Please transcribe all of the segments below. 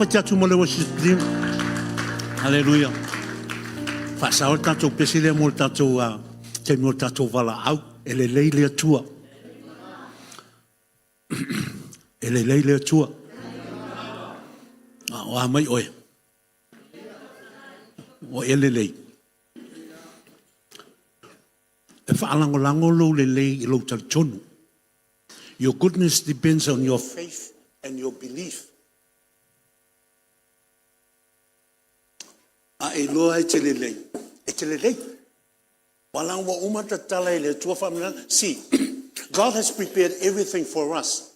Fati atu mo le worship team. Haleluia. Faasao le tatou pesi lea mo le tatou taimi o le tatou valaau. E lelei le Atua. E lelei le Atua. A o a mai oe? Ua e lelei. E faalagolago lou lelei i lou talitonu. Your goodness depends on your faith and your belief. A e iloa e te lelei, e te lelei. Ua ua uma tatala e le Atua faamanuiaga. See, God has prepared everything for us.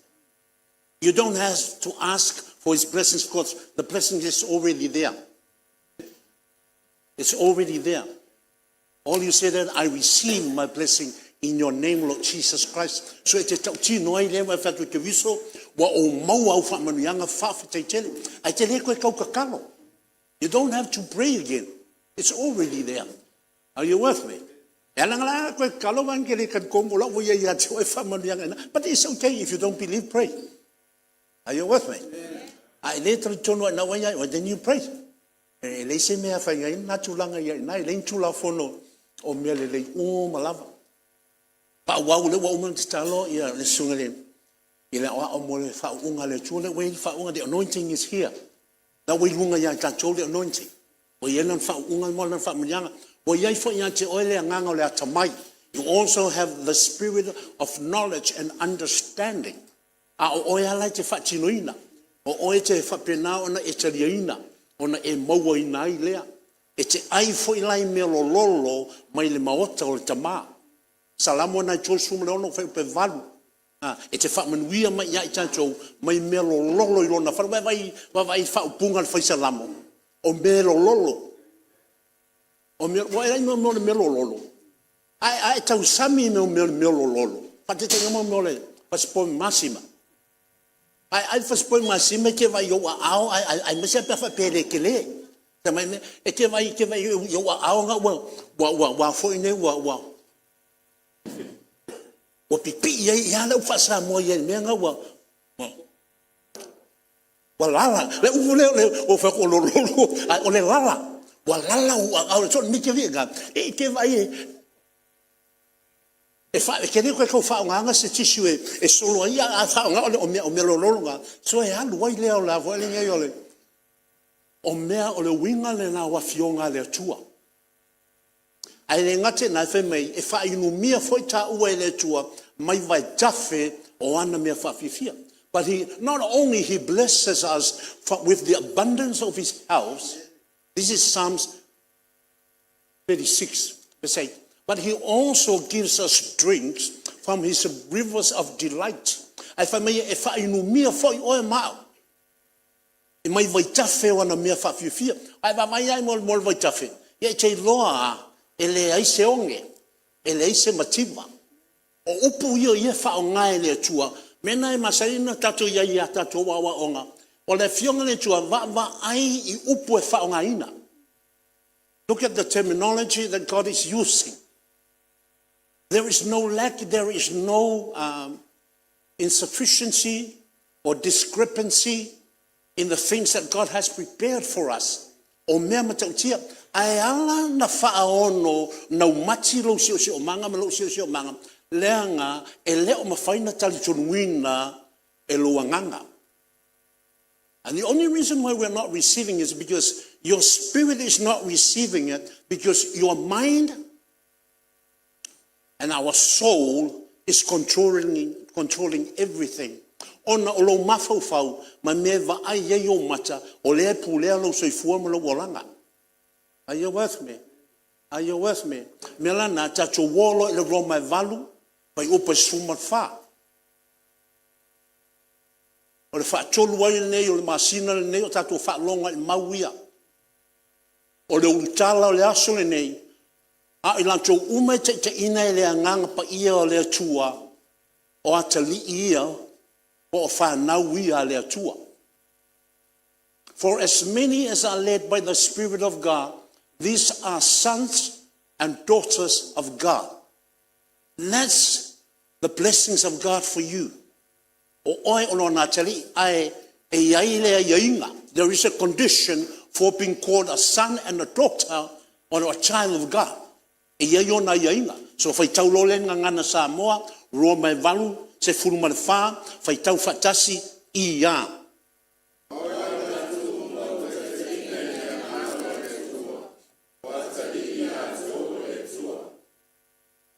You don't have to ask for His blessings because the blessing is already there. It's already there. All you say that I receive my blessing in your name, Lord Jesus Christ. So e te tautino ai lea ma whatu te viso, ua o maua au faamanuiaga faafetai tele. Ae te le koe tau. You don't have to pray again. It's already there. Are you with me? E ala la koe tatalo wan ke le talitonu la ua ia ia te oe faamanuiaga ina. But it's okay if you don't believe, pray. Are you with me? A e le talitonu ai na ua ia, then you pray. E leai se mea fai ai na tulaga ia ina, e leai ni tulafono o mea lelei uma lava. Paauau le ua uma ona tatalo ia le susuga le i le aoao mo le faauuga a le Atua le ua i ai le faauuga, the anointing is here. La ua i luga ia i tatou le anointing. Ua i ai lana faauuga ma lana faamanuiaga. Ua i ai foi ia te oe le agaga o le atamai. You also have the spirit of knowledge and understanding. A o oe ala e te faatinoina. O oe te faapena ona e taliaina, ona e mauaina ai lea. E te ai foi la i mea lololo mai le maota o le Tama. Salamo 96 fuaiupu 8. E te faamanuia mai ia i tatou mai mea lololo i lona fale. Vaai, vaai faaupuga a le fai Salamo. O mea lololo. O mea, ua e ai mo le mea lololo. Ae tausami i mea mea lololo. Faataitaiga mo mea o le fasipovi masima. Ae ai le fasipovi masima e te vaai i ou aao ae aemaise pe a faapea e le tele. Mai mea, e te vaai i ou aao na ua foi nei ua ua pipii ai ia le upu faa-Samoa i ai le mea na ua lala. Le upu lea o fai atu o lololo, ae o le lala. Ua lala ou aao, so le mea te e te vaai e te le toe tau faaaogaina se tissue e solo ai a faaaoga o mea lololo na, so e alu ai lea o le a foi lenei o le o mea o le uiga lena o afioga a le Atua. Ae le gata i lena, fai mai e faainumia foi taua e le Atua mai vaitafe o ana mea faafiafia. But he not only he blesses us with the abundance of his house, this is Psalms 36 verse 8, but he also gives us drinks from his rivers of delight. Ae fai mai e faainumia foi oe ma au e mai vaitafe o ana mea faafiafia. Ae vaavaai ai mo le vaitafe, ia e te iloa a, e leai se oge, e leai se mativa. O upu ia ia faaaoga e le Atua, mea na e masani ona tatou i ai ia tatou aoaoga, o le afioga le Atua vaavaai i upu e faaaogaina. Look at the terminology that God is using. There is no lack, there is no insufficiency or discrepancy in the things that God has prepared for us. O mea matautia, ae ala na faaono naumati lou siosiomaga ma lou siosiomaga, leaga e le o mafai na talitonuina e lou agaga. And the only reason why we're not receiving is because your spirit is not receiving it, because your mind and our soul is controlling everything. Ona o lou mafaufau ma mea vaai ai ou mata, o lea pulea lou soifua ma lou olaga. Are you with me? Are you with me? Mea la na, tatou o loa i le Roma e 8, fuaiupu e 14. O le faatolu ai lenei o le masina lenei o tatou faalogo i mau ia. O le ulutala o le aso lenei, a i latou uma e taitaiina e le agaga paia o le Atua, o atalii ia, po o fanau ia a le Atua. For as many as are led by the Spirit of God, these are sons and daughters of God. And that's the blessings of God for you. O oe o lona atalii, ae e iai le aiaiga. There is a condition for being called a son and a daughter or a child of God. E i ai ona aiaiga. So faitau loa lea i le Gagana Samoa, Roma e 8, 14, faitau faatasi, ia.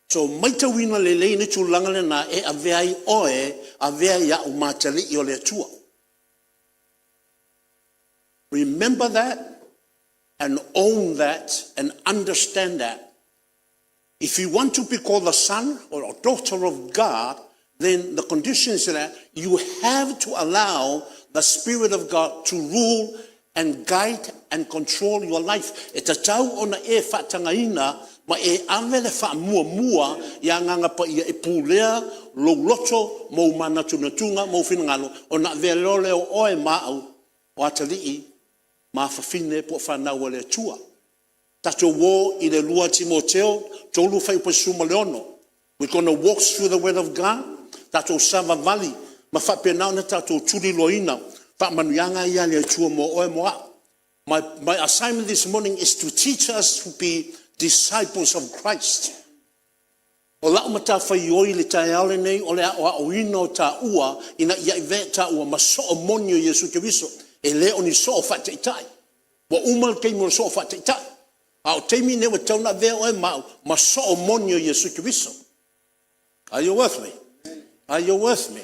So matauina lelei le tulaga lena e avea ai oe, avea ai au ma atalii o le Atua. Remember that and own that and understand that. If you want to be called a son or a daughter of God, then the condition is that you have to allow the Spirit of God to rule and guide and control your life. E tatau ona e faatagaina ma e ave le faamuamua ia Agaga Paia e pulea lou loto ma ou manatunatuga ma ou finagalo, ona avea loa lea o oe ma au o atalii ma afafine po o fanau a le Atua. Tatou o i le 2 Timoteo 3:16. We're going to walk through the word of God, tatou savavali ma faapena ona tatou tuliloaina faamanuiaga ia a le Atua mo oe mo a'u. My assignment this morning is to teach us to be disciples of Christ. O lau matafaioi i le taeao lenei o le aoaoina o taua ina ia avea taua ma soo moni o Iesu Keriso. E le o ni soo faataitai. Ua uma le taimi o le soo faataitai. A o taimi nei ua tatau ona avea oe ma au ma soo moni o Iesu Keriso. Are you with me? Are you with me?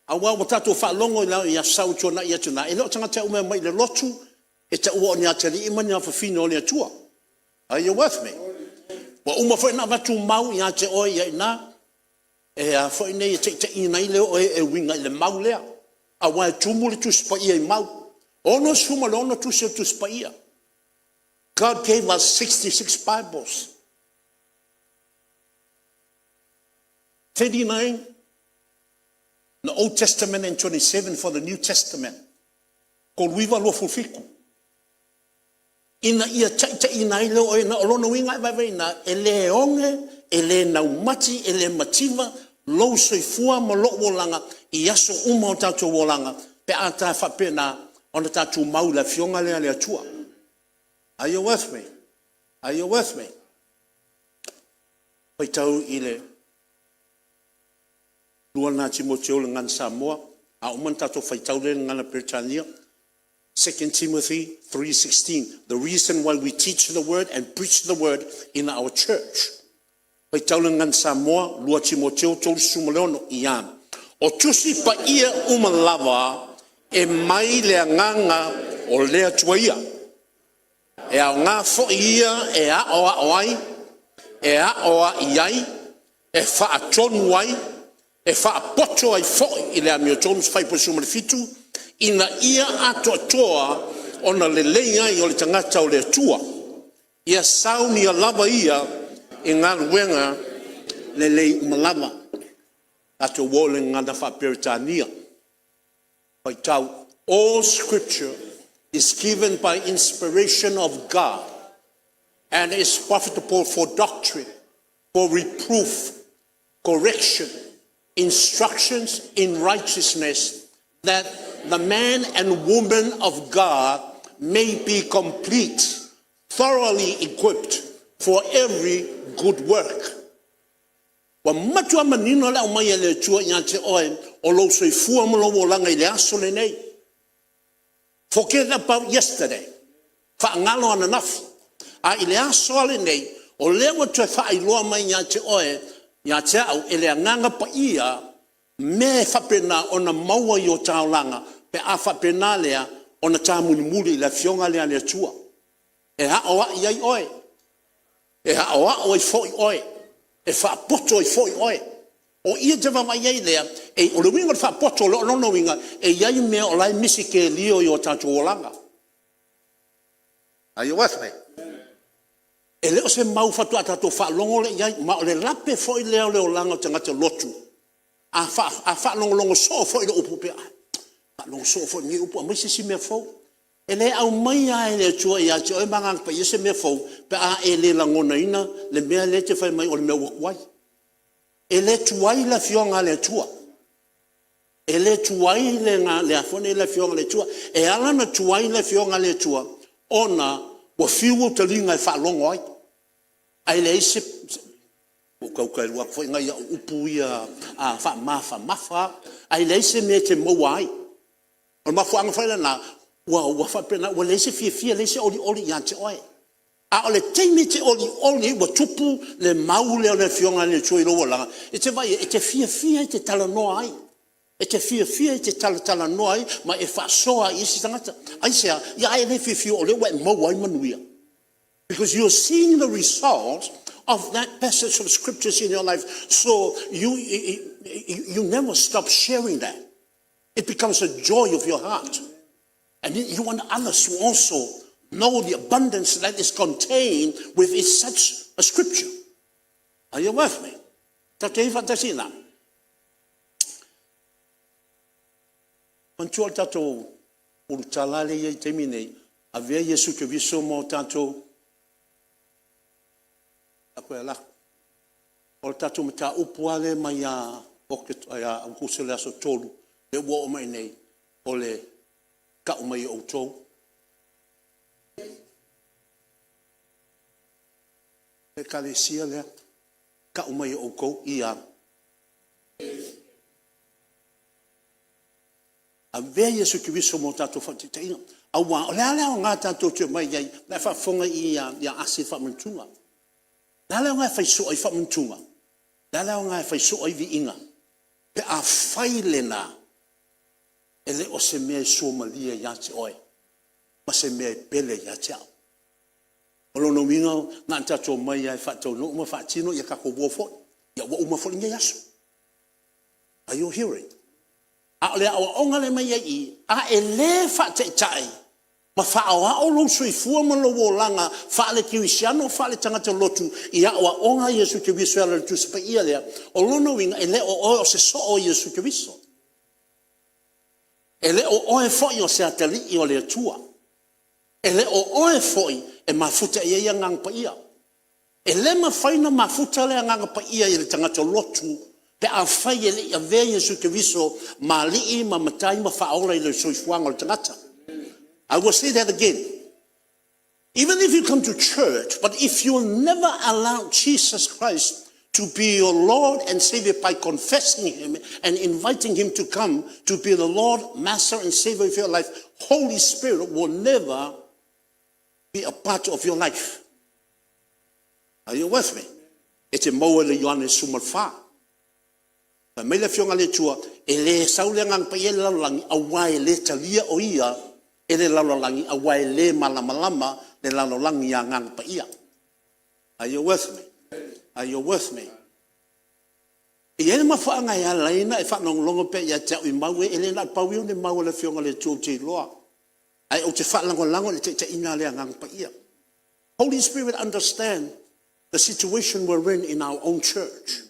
Aua ua tatou faalogo i aso Sa ua tuanai atu nei, e le o tagata uma e omai i le lotu e taua o ni atalii ma ni afafine o le Atua. Are you with me? Ua uma foi ona avatu mau ia te oe i ina, e a foi nei e taitaiina ai lea o oe e uiga i le mau lea. Aua e tumu le Tusi Paia i mau. 66 tusi o le Tusi Paia. God gave us 66 Bibles. 39 the Old Testament and 27 for the New Testament. 39 27. Ina ia taitaiina ai lea o oe, o lona uiga e vaivai ina, e le oge, e le naumati, e le mativa lou soifua ma lou olaga i aso uma o tatou olaga pe a ta faapena ona tatou mau i le Afioga lea a le Atua. Are you with me? Are you with me? Faitau i le 2 na Timoteo i le Gagana Samoa, a uma ona tatou faitau lea i le Gagana Peretania. 2 Timothy 3:16, the reason why we teach the word and preach the word in our church. Faitau le Gagana Samoa, 2 Timoteo 36, ia. O Tusi Paia uma lava e mai le Agaga o le Atua ia. E aoga foi ia e aoao ai, e aoai ai, e faatonu ai, e faapoto ai foi i le amiotonu, 17, ina ia atoatoa ona lelei ai o le tagata o le Atua. Ia saunia lava ia i galuega lelei uma lava. Tatou o i le Gagana Faa-Peretania. Faitau, all scripture is given by inspiration of God and is profitable for doctrine, for reproof, correction, instructions in righteousness, that the man and woman of God may be complete, thoroughly equipped for every good work. Ua matua manino le aumai e le Atua ia te oe o lou soifua ma lou olaga i le aso lenei. Forget about yesterday. Faagalo ananafi. A i le aso lava lenei, o lea ua toe faailoa mai ia te oe, ia te au, e le Agaga Paia, mea e faapena ona maua i o ta olaga pe a faapena lea ona ta mulimuli i le Afioga lea a le Atua. E aoai ai oe, e aoao ai foi oe, e faapoto ai foi oe. O i e te vaavaai ai lea, o le uiga o le faapoto, o lona uiga, e i ai mea o la e misekelio i o tatou olaga. Are you with me? E le o se mau faatoa tatou faalogo lea i ai, ma o le lape foi lea o le olaga o tagata lotu. A faalogologo soo foi i le upu, pei, a, faalogo soo foi i lenei upu, aumai se isi mea fou. E le aumaia lava e le Atua ia te oe ma Agaga Paia se mea fou pe a e le lagonaina le mea lea e te fai mai o le mea ua tuai. E le tuai le Afioga a le Atua. E le tuai le le a foi nei le Afioga a le Atua. E ala ona tuai le Afioga a le Atua, ona ua fiu ou taliga e faalogo ai, ae leai se… Ua ou tau toe alu atu foi nai au upu ia faamafamafa a, ae leai se mea e te maua ai. O le mafuaaga foi lena ua faapena, ua leai se fiafia, leai se olioli ia te oe. A o le taimi e te olioli ai ua tupu le mau lea o le Afioga a le Atua i lou olaga, e te vaai i ai, e te fiafia e te talanoa ai, e te fiafia e te talatalanoa ai ma e faasoa ai i isi tagata. Aisea? Ia a e le fiafia o lea ua e maua ai manuia? Because you are seeing the result of that passage of scriptures in your life. So you never stop sharing that. It becomes a joy of your heart. And you want others to also know the abundance that is contained within such a scripture. Are you with me? Tatou te i faatasi i ina. Manatua le tatou ulutala lea e i ai i le taimi lenei, Avea Iesu Keriso ma o tatou. O le tatou mataupu lava lea mai ia Aokuso i le aso 3 lea ua oo mai i inei, o le tau mai e outou. Le Ekalesia lea, tau mai e outou ia Avea Iesu Keriso ma o tatou faataitaiga. Aua o le a le aoga tatou te omai ai, o la e faafofoga ia Asi i faamanatuga. O le a le aoga e fai soo ai faamanatuga? O le a le aoga e fai soo ai viiga pe afai lena e le o se mea e suamalie ia te oe ma se mea e pele ia te au? O lona uiga na ona tatou omai lava e faataunuu ma faatino, ia tatou o foi. Ia ua uma foi lenei aso. Are you hearing? A o le aoaoga lea e aumai ai i i, a e le faataitai ma faaoao lou soifua ma lou olaga faale-kerisiano, faale-tagata lotu i aoaoga a Iesu Keriso e ala i le Tusi Paia lea, o lona uiga e le o oe o se soo o Iesu Keriso. E le o oe foi o se atalii o le Atua. E le o oe foi e mafuta i ai Agaga Paia. E le mafai ona mafuta le Agaga Paia i le tagata lotu pe afai e le i avea Iesu Keriso ma Alii ma Matai ma Faaola i le soifuaga o le tagata. I will say that again. Even if you come to church, but if you never allow Jesus Christ to be your Lord and Savior by confessing Him and inviting Him to come to be the Lord, Master, and Savior of your life, Holy Spirit will never be a part of your life. Are you with me? E te maua i le Ioane 14. Fai mai le Afioga a le Atua, e le sau le Agaga Paia i le lalolagi, aua e le talia o Ia e le lalolagi, aua e le malamalama le lalolagi ia Agaga Paia. Are you with me? Are you with me? E i ai le mafuaaga e ala ai ona e faalogologo pea ia te au i mau ia, e le na o le pau ia o ni mau a le Afioga i le Atua ou te iloa, ae ou te faalagolago i le taitaiga a le Agaga Paia. Holy Spirit understand the situation we're in our own church.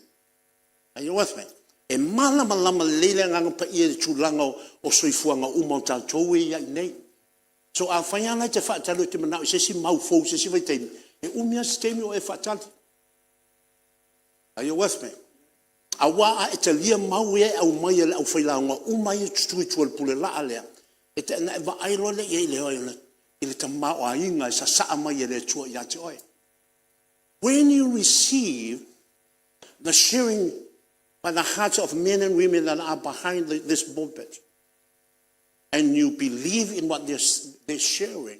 Are you with me? E malamalama lelei le Agaga Paia i le tulaga o soifuaga uma o tatou e i ai nei. So afai lava la e te faatali e te manao i se isi mau fou i se isi vaitaimi, e umi lava si taimi o e faatali. Are you with me? Aua a e talia mau ia e aumai e le aufailauga uma ia e tutu i tua o le pulelaa lea, ona e vaai loa lea i ai i le tamaoaiga e sasaa mai e le Atua ia te oe. When you receive the sharing by the hearts of men and women that are behind this pulpit, and you believe in what they're sharing,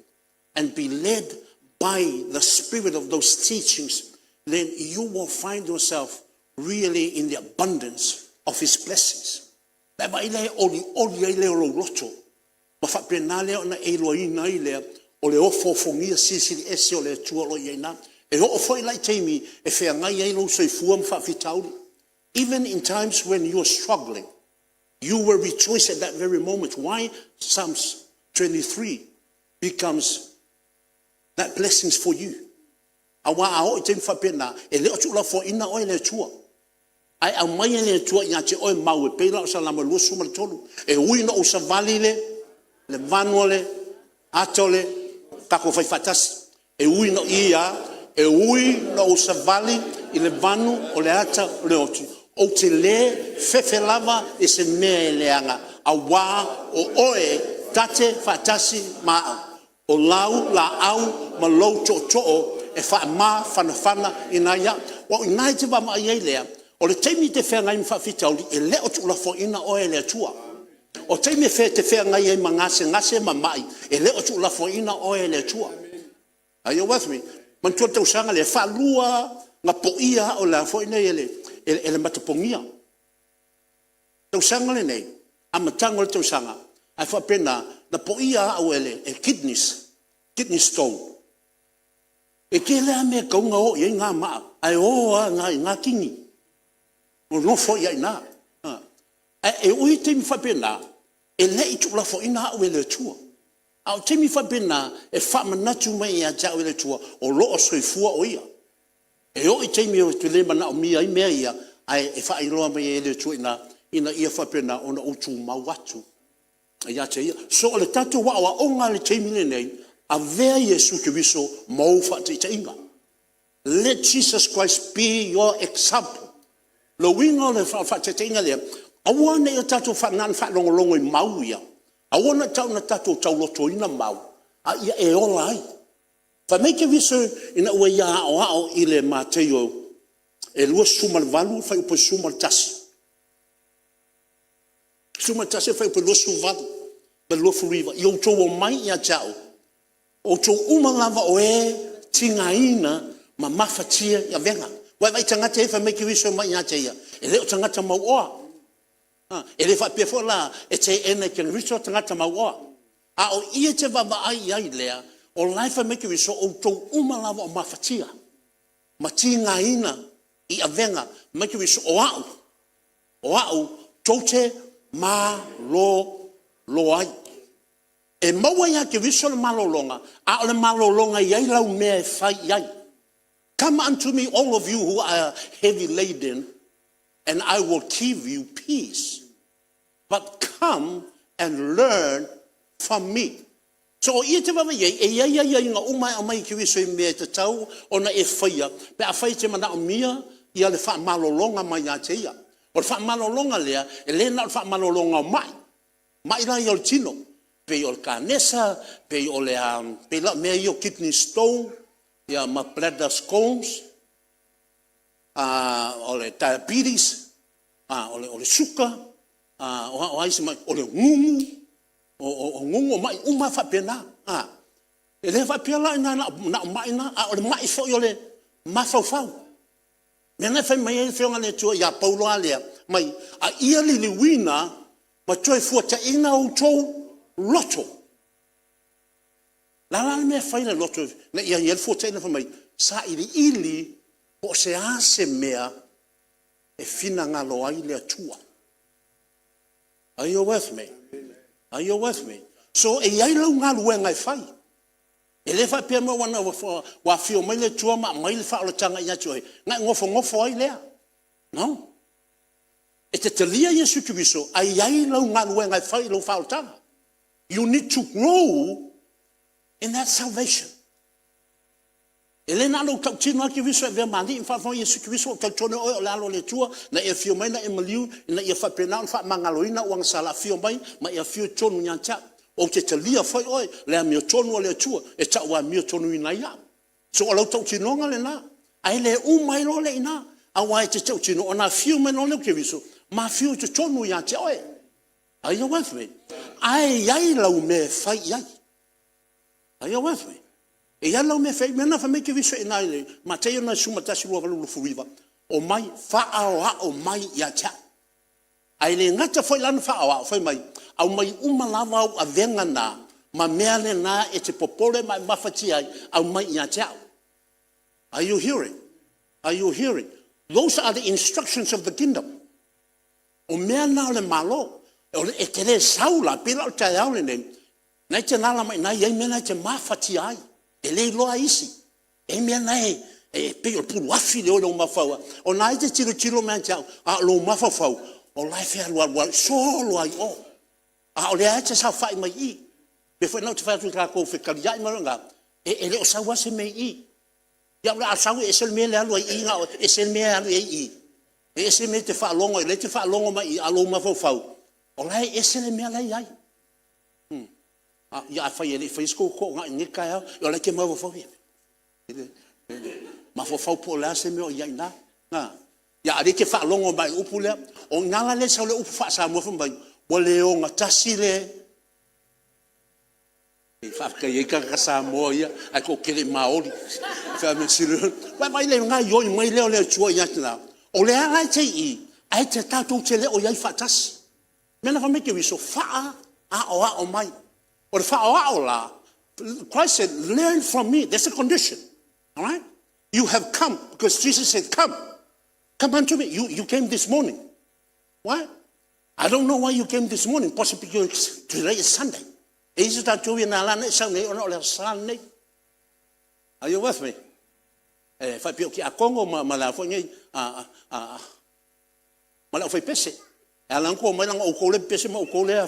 and be led by the spirit of those teachings, then you will find yourself really in the abundance of His blessings. E vaai lea e olioli ai lea o lou loto, ma faapena lea ona e iloaina ai lea o le ofoofogia silisili ese o le Atua o lo o i ai i ina. E oo foi la i taimi e feagai ai lou soifua ma faafitauli. Even in times when you are struggling, you will rejoice at that very moment. Why? Psalms 23 becomes that blessings for you. Aua a oo i taimi faapena, e le o tuulafoaiina oe e le Atua, ae aumai e le Atua ia te oe mau e pei la o Salamo 23. E ui ina ou savali i le vanu o le ata o le tatou fai faatasi. E ui ina ia, e ui ina ou savali i le vanu o le ata o le oti, Ou te le fefe lava i se mea e leaga, auā o Oe ta te faatasi ma au. O lau laau ma lou tootoo e faamafanafanaina ai au. Aua o i ina e te vaavaai ai lea, o le taimi e te feagai ma faafitauli, e le o tuulafoaiina oe e le Atua. O taimi e te feagai ai ma gasegase ma mai, e le o tuulafoaiina oe e le Atua. Are you with me? Manatua le tausaga lea, e faalua ona poia au e le matapogia. Tausaga lenei, amataga o le tausaga ae faapena, na poia au e le kidneys, kidney stone. E tele lava mea e tatau ona o i ai na maa, ae o lava i na kini, nonofo ai lava i ina. Ae oo i ai taimi faapena, e le i tuulafoaiina au e le Atua. A o taimi faapena, e faamanatu mai ia te au e le Atua o lo o soifua o Ia. E oo i taimi ou te le manaomia ai mea ia, ae faailoa mai ai e le Atua i ina, ina ia faapena ona ou tumau atu ia te Ia. So o le tatou aoaoga i le taimi lenei, avea Iesu Keriso ma ou faataitaiga. Let Jesus Christ be your example. O le uiga o le faataitaiga lea, aua ne i o tatou faalogologo i mau ia, aua ne i o tatou taulotoina mau, a ia e ola ai. Fai mai Keriso ina ua ia aoao i le Mataio e 28 fuaiupu e 11, 11 fuaiupu 28 ma le 29, “Ia outou omai ia te au, o outou uma lava o e tigaina ma mafatia i avega.” Ua e vaai i tagata ia fai mai Keriso e omai ia te ia? E le o tagata mauoa. E le faapea foi la e teena e Keriso tagata mauoa. A o i e te vaavaai i ai lea, o la e fai mai Keriso, o outou uma lava o mafatia ma tigaina i avega, fai mai Keriso, o au tou te malolo ai. E maua ia Keriso le malologa, a o le malologa e i ai lau mea e fai i ai. Come unto me all of you who are heavy laden and I will give you peace. But come and learn from me. So o i e te vaavaai i ai, e i ai aiaiga uma e aumai e Keriso i mea e tatau ona e faia pe afai e te manaomia le faamalologa mai ia te Ia. O le faamalologa lea, e le na o le faamalologa o mai, mai la ia o le tino, pei o le kanesa, pei o la mea ia o kidney stone, ia ma bladder stones, o le diabetes, o le suka, o a isi mai? O le gugu, o gugu, o mai uma lava faapena. E le faapea la na o mai na, a o le mai foi o le mafaufau. O le mea lena e fai mai ai le Afioga a le Atua ia Paulo a lea, fai mai, a ia liliuina ma toefuataiga outou loto. O le a la le mea e fai i le loto ina ia i ai le fuataiga? Fai mai, sailiili po o se a se mea e finagalo ai le Atua. Are you with me? Are you with me? So e i ai lau galuega e fai. E le faapea ua afio mai le Atua ma aumai le faaolataga ia te oe ona e nofonofo ai lea. No. E te talia Iesu Keriso ae i ai lau galuega e fai i lou faaolataga. You need to grow in that salvation. E le na o lou tautino lava Keriso e avea ma Alii ma faafofoga Iesu Keriso, ou te talitonu oe o le Alo o le Atua, na e afio mai na e maliu ina ia faapena ona faamagaloina ou agasala, afio mai ma e afio i totonu ia te au. Ou te talia foi oe le amiotonu a le Atua e tau amiotonuina ai au. So o lau tautinoga lena, ae le uma ai loa lea i ina, aua e te tautino ona afio mai loa lea o Keriso ma afio i totonu ia te oe. Are you with me? Ae i ai lau mea e fai i ai. Are you with me? E i ai lau mea e fai i ai. O le mea lena fai mai ai Keriso i ina i le Mataio 11:29, omai, faaoao mai ia te au. Ae le gata foi la ona faaoao, fai mai, aumai uma lava au avega na ma mea na e te popole ma e mafatia ai, aumai ia te au. Are you hearing? Are you hearing? Those are the instructions of the kingdom. O mea na o le Malo. E te le sau la, pei la o le taeao lenei, na e te alaala mai i ina e i ai mea na e te mafatia ai, e le iloa e isi. E i ai mea na e pei o le pulu afi le o i lou mafaufau, o lena e te tilotilo mai ia te au, a o lou mafaufau o la e fealualuai solo lava i o, a o lea lava e te saofai mai i i. O le mea foi lena ou te fai atu ai a tatou fetaliai ma mea na, e le o sau lava se mea i i. Ia au a sau e ese le mea lea e alu ai i i, ese le mea e alu ai i i. E ese mea e te faalogo ai, o lea e te faalogo mai i i, a o lou mafaufau, o la e ese le mea la e i ai. Ia afai e le i faia se tou toonai i lenei taeao, ia o la e te mafaufau, mafaufau po o le a se mea o i ai i ina. A o lea e te faalogo mai i le upu lea. O i ina la lea e sau ai le upu faa-Samoa fai mai, ua le ogatasi le… Se faafetai e i ai tagata Samoa ia ae toatele i Maori. Vaai i le gaoioi mai lea o le Atua ia te i? O lea la e te i i, ae tatou te le o i ai faatasi. O le mea lena fai mai Keriso, faaaoao mai. O le faaoao la, Christ said, learn from me, there's a condition. Alright? You have come because Jesus said, come, come unto me. You came this morning. Why? I don't know why you came this morning. Possibly because today is Sunday. E i ai se tatou ia na ala ona e sau nei ona o le Aso Sa lenei. Are you with me? E faapea o tiakono ma le a foi nei ma le aufaipese. E ala ona outou omai leaga o outou lea e pepese ma outou lea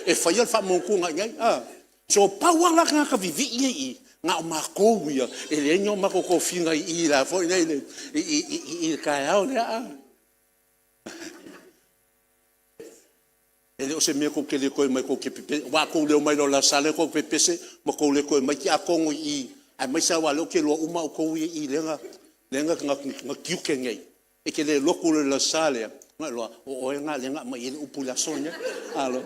e faia le faamaumauina i inei. So pau lava la tagata vivii ia e i i, na o matou ia e leai ni o matou tofiga i i i le a foi nei i le taeao lea. E le o se mea tou te le toe omai tou te pepese, aua a outou le omai loa i le Aso Sa lea tou te pepese ma tou le toe omai tiakono i i, aemaise lava aua o lea ou te iloa uma outou ia e i i lea na tiute nei. E te le lotu loa i le Aso Sa lea, ona e iloa, o oe lena lea na aumai ai le upu i le aso lenei.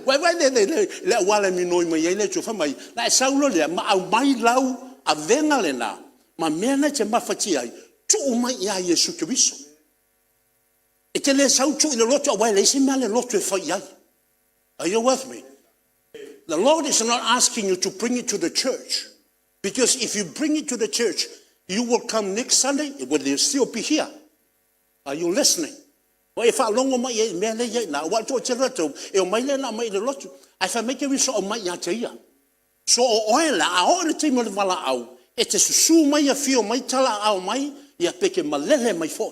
Vaai i le auala e minoi mai ai le Atua, fai mai, ona e sau loa lea ma aumai lau avega lena ma mea na e te mafatia ai, tuu mai ia Iesu Keriso. E te le sau tuu i le lotu aua e leai se mea a le lotu e fai i ai. Are you with me? The Lord is not asking you to bring it to the church. Because if you bring it to the church, you will come next Sunday, it will still be here. Are you listening? Ua e faalogo mai i ai i le mea lea e i ai i ina, aua o le toatele o tatou, e omai lea na aumai i le lotu, ae fai mai Keriso aumai ia te Ia. So o oe la, a oo i le taimi o le valaau, e te susu mai afio mai talaaao mai, ia pe te malele mai foi.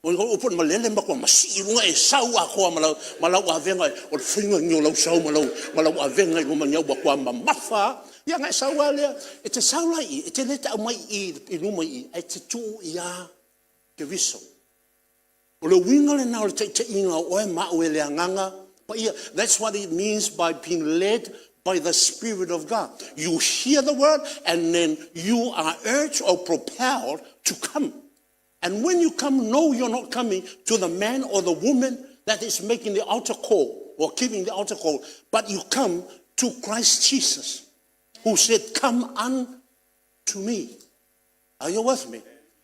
O le upu malele e matua masii i luga e sau atoa ma lau avega, o le faiga lenei o lau sau ma lau avega i luma ua matua mamafa lava. Ia ona e sau lava lea, e te sau la i i, e te le tau mai i i luma i i, ae te tuu ia Keriso. O le uiga lena o le taitaiga o oe ma au e le Agaga Paia. That's what it means by being led by the Spirit of God. You hear the word and then you are urged or propelled to come. And when you come, no, you're not coming to the man or the woman that is making the altar call or giving the altar call, but you come to Christ Jesus, who said, come unto me. Are you with me?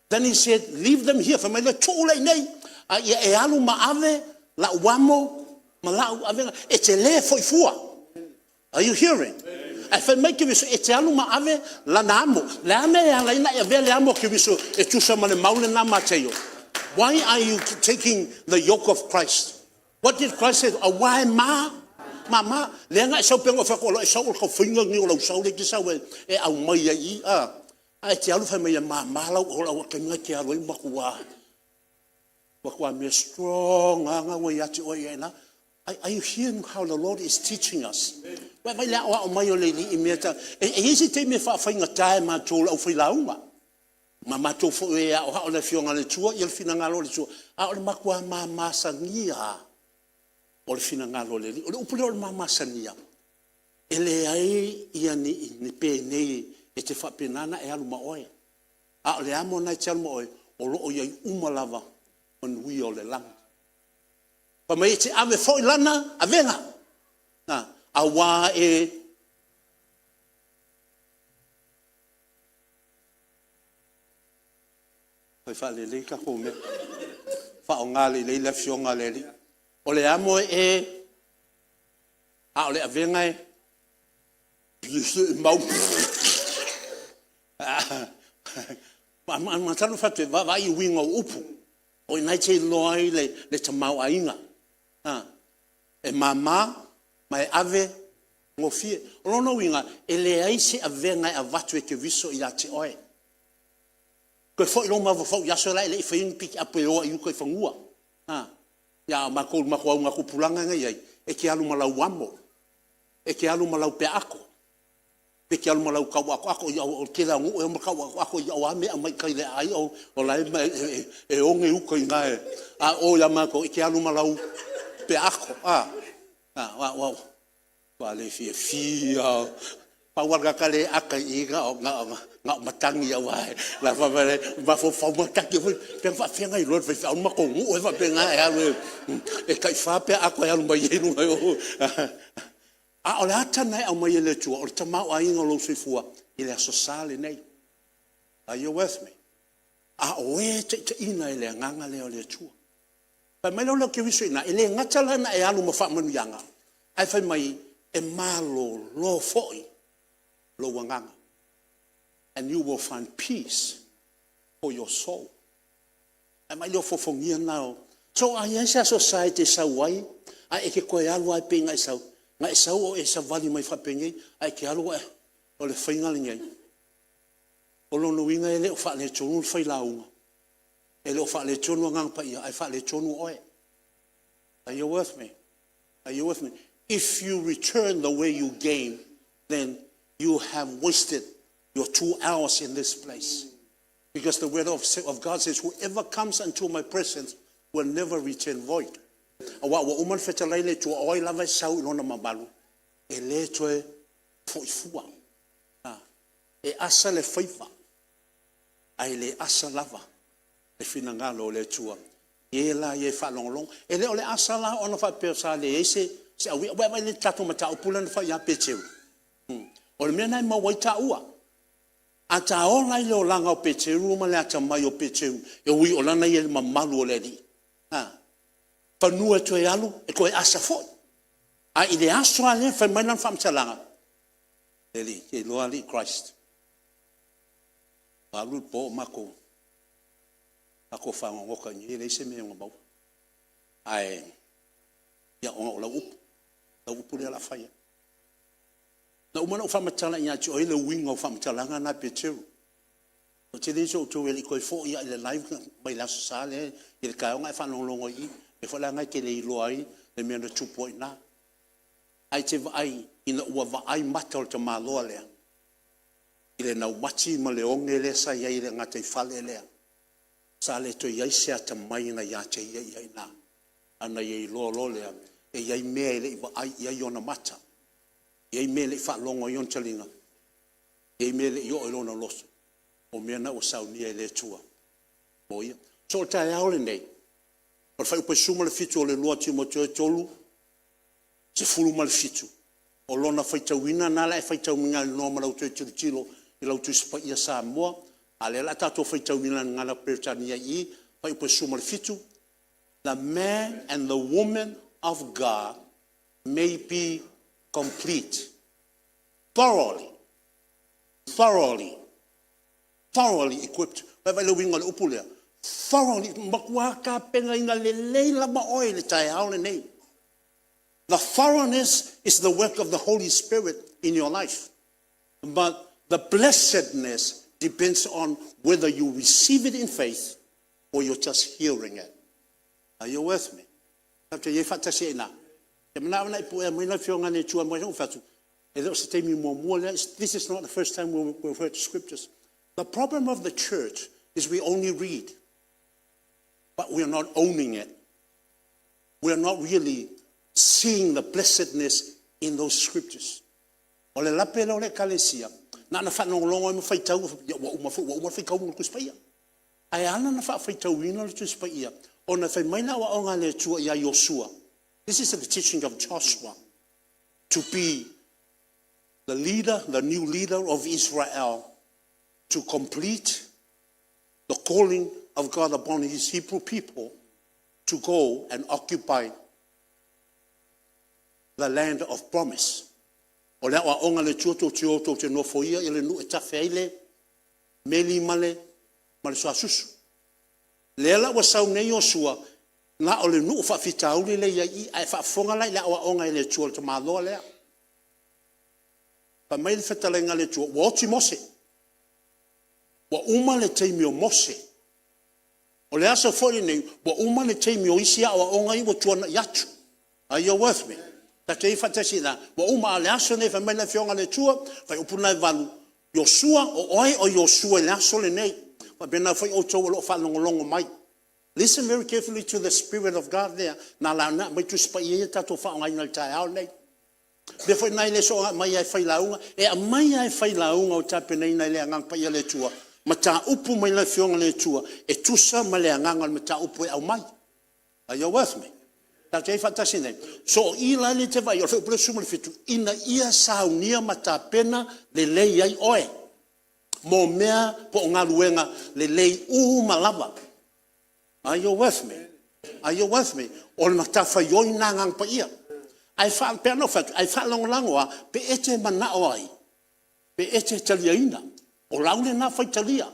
Then he said, leave them here. Fai mai le tuu lea i inei, a ia e alu ma ave lau amo ma lau avega. E te le foi fua. Are you hearing? Ae fai mai Keriso, e te alu ma ave lana amo. O le a le mea e ala ai ona e avea le amo a Keriso e tusa ma le mau lena a Mataio? Why are you taking the yoke of Christ? What did Christ say? Aua e ma, mama. Lea na e sau pea na ou fai atu, o lau sau o le tau faiga lenei o lau sau lea e te sau ai e aumai ai i i, a. Ae e te alu fai mai e mama lau taimi lena e te alu ai ua matua, matua mea strong lava lena ua ia te oe i ina. Are you hearing how the Lord is teaching us? Vaai le aoao mai o le Alii i mea e E i ai se taimi e faafaigata e matou le aufailauga, ma matou foi e aoao le Afioga a le Atua ia le finagalo o le Atua, a o le matua mamasania lava o le finagalo o le Alii. O le upu lea o le mamasania, e leai ni penei e te faapena ona e alu ma oe, a o le amo lena e te alu ma oe, o lo o i ai uma lava manuia o le lagi. Fai mai e te ave foi lana avega, aua e fai faalelei tatou mea, faaaoga lelei le Afioga a le Alii. O le amo e, a o le avega e mau. Masalo ona fai atu, vaavaai i uiga o upu, o i ina e te iloa ai le tamaoaiga. E mama ma e ave gofie. O lona uiga, e leai se avega e avatu e Keriso ia te oe. Toe foi lou mafaufau i aso la e le i faia ni piki apu e o ai i uka i fanua. A o matou i le matou augatupulaga na i ai, e te alu ma lau amo, e te alu ma lau peaato. Pe te alu ma lau tauaatoato, ia o le tele lava o nuu e o ma tauaatoato, ia o a mea e aumai i tai i le aai o la e oge uta i ina. A o o ia matou, e te alu ma lau peaato, a? Ua matua le fiafia lava. Pau lava le tagata lea e ata i i, na o matagi aua o la e faapea e mafaufau matagi foi lea, pe na faafefea ona iloa e le faifeau le matou nuu e faapena e alu e tai-fa peaato e alu mai ai i luga i o. A o le ata lena e aumai e le Atua o le tamaoaiga o lou soifua i le Aso Sa lenei. Are you with me? A o e taitaiina e le Agaga lea o le Atua. Fai mai lea o le Keriso i ina, e le gata la ina e alu ma faamanuiaga, ae fai mai e malolo foi lou agaga. And you will find peace for your soul. Ae vaai i le ofoofogia lena o… So a i ai se Aso Sa e te sau ai ae e te toe alu lava pei na e sau, na e sau o e savali mai faapenei ae e te alu ua e… O le faiga lenei, o lona uiga e le o faaletonu le failauga, e le o faaletonu Agaga Paia, ae faaletonu oe. Are you with me? Are you with me? If you return the way you came, then you have wasted your 2 hours in this place. Because the word of God says, "Whoever comes unto my presence will never return void." Aua ua uma ona fetalai le Atua, o ai lava e sau i lona mamalu, e le toe foi fua. E asa le faiva, ae le asa lava le finagalo o le Atua i e la ia e faalogologo. E le o le asa la ona faapea sa leai se aui'a. Ua e vaai i le tatou mataupu lea na fai ia Peteru? O le mea lena e maua ai taua. A ta ola i le olaga o Peteru ma le atamai o Peteru, e ui o lana ia mamalu o le alii, a, semeamanu e toe alu e toe asa foi. Ae i le aso lava lea na fai mai lana faamatalaga, “Le Alii, e te iloa alii Christ, ua alu le po o matou fagogota i inei e leai se mea e ono maua. Ae, ia ona o lau upu, o lau upu lea o le a fai ai.” Na uma ona ou faamatala ia te oe le uiga o faamatalaga na Peteru. E toatele isi o outou e le i toe foi lava i le live mai le Aso Sa lea i le taeao na e faalogologo i i. O le mea foi la lena e te le iloa ai le mea na tupu ai i ina. Ae e te vaai ina ua vaai mata o le tamaloa lea i le raumati ma le oge lea sa i ai i le gataifale lea, sa le toe i ai se atamai na ia te ia i ina. Ae na ia iloa loa lea, e i ai mea e le i vaai i ai ona mata, e i ai mea e le i faalogo i ai ona taliga, e i ai mea e le i oo i lona loto, o mea na ua saunia e le Atua mo ia. So o le taeao lenei, o le fuaiupu e 17 o le 2 Timoteo 3:17, o lona faitauina lena o le a e faitauina ai ma lau toe tilotilo i lau Tusi Paia Samoa, a o lea o le a tatou faitauina i le Gagana Peretania i i, fuaiupu e 17, the man and the woman of God may be complete, thoroughly, thoroughly, thoroughly equipped. Vaai i le uiga o le upu lea? Thoroughly, matua tapenaina lelei lava oe i le taeao lenei. The thoroughness is the work of the Holy Spirit in your life. But the blessedness depends on whether you receive it in faith or you're just hearing it. Are you with me? Tatou te i ai faatasi ai i ina. E manao ina e puea mai le Afioga a le Atua mai lou fatu, e le o se taimi muamua lea. This is not the first time we've heard scriptures. The problem of the church is we only read, but we are not owning it. We are not really seeing the blessedness in those scriptures. O le lape lea o le Ekalesia, na ona faalogologo lava ma faitau, ia ua uma foi ua uma le faitauga o le Tusi Paia. Ae ala ona faafaitauina le Tusi Paia, ona fai mai le aoaoga a le Atua ia Iosua. This is the teaching of Joshua to be the leader, the new leader of Israel to complete the calling of God upon his Hebrew people to go and occupy the land of promise. O le aoaoga a le Atua tou te o tou te nofoia le nuu e tafe ai le meli ma le suasusu. Lea la ua sau nei Iosua, na o le nuu faafitauli lea e i ai i i, ae faafofoga la i le aoaoga a le Atua i le tamaloa lea. Fai mai le fetalaiga a le Atua, ua oti Mose, ua uma le taimi o Mose. O le aso foi lenei, ua uma le taimi o isi aoaoga ia ua tuanai atu. Are you with me? Tatou te i ai faatasi i ina, ua uma, a o le aso lenei fai mai le Afioga a le Atua, fuaiupu 8, Iosua, o oe o Iosua i le aso lenei. E faapena foi outou o lo o faalogologo mai. Listen very carefully to the Spirit of God there. Na ala ona aumai Tusi Paia ia tatou te faaaogaina i le taeao lenei. O le mea foi lena e le soona aumaia e failauga, e aumai lava e failauga ua tapenaina e le Agaga Paia o le Atua, mataupu mai le Afioga a le Atua e tusa ma le agaga o le mataupu e aumai. Are you with me? Tatou te i ai faatasi nei? So o i la lea e te vaai ai, o le fuaiupu 17, ina ia saunia ma tapena lelei ai oe mo mea po o galuega lelei uma lava. Are you with me? Are you with me? O le matafaioi lena a Agaga Paia. Ae pei ona ou fai atu, ae faalagolago lava pe e te manao ai, pe e te taliaina. O lau lena faitalia.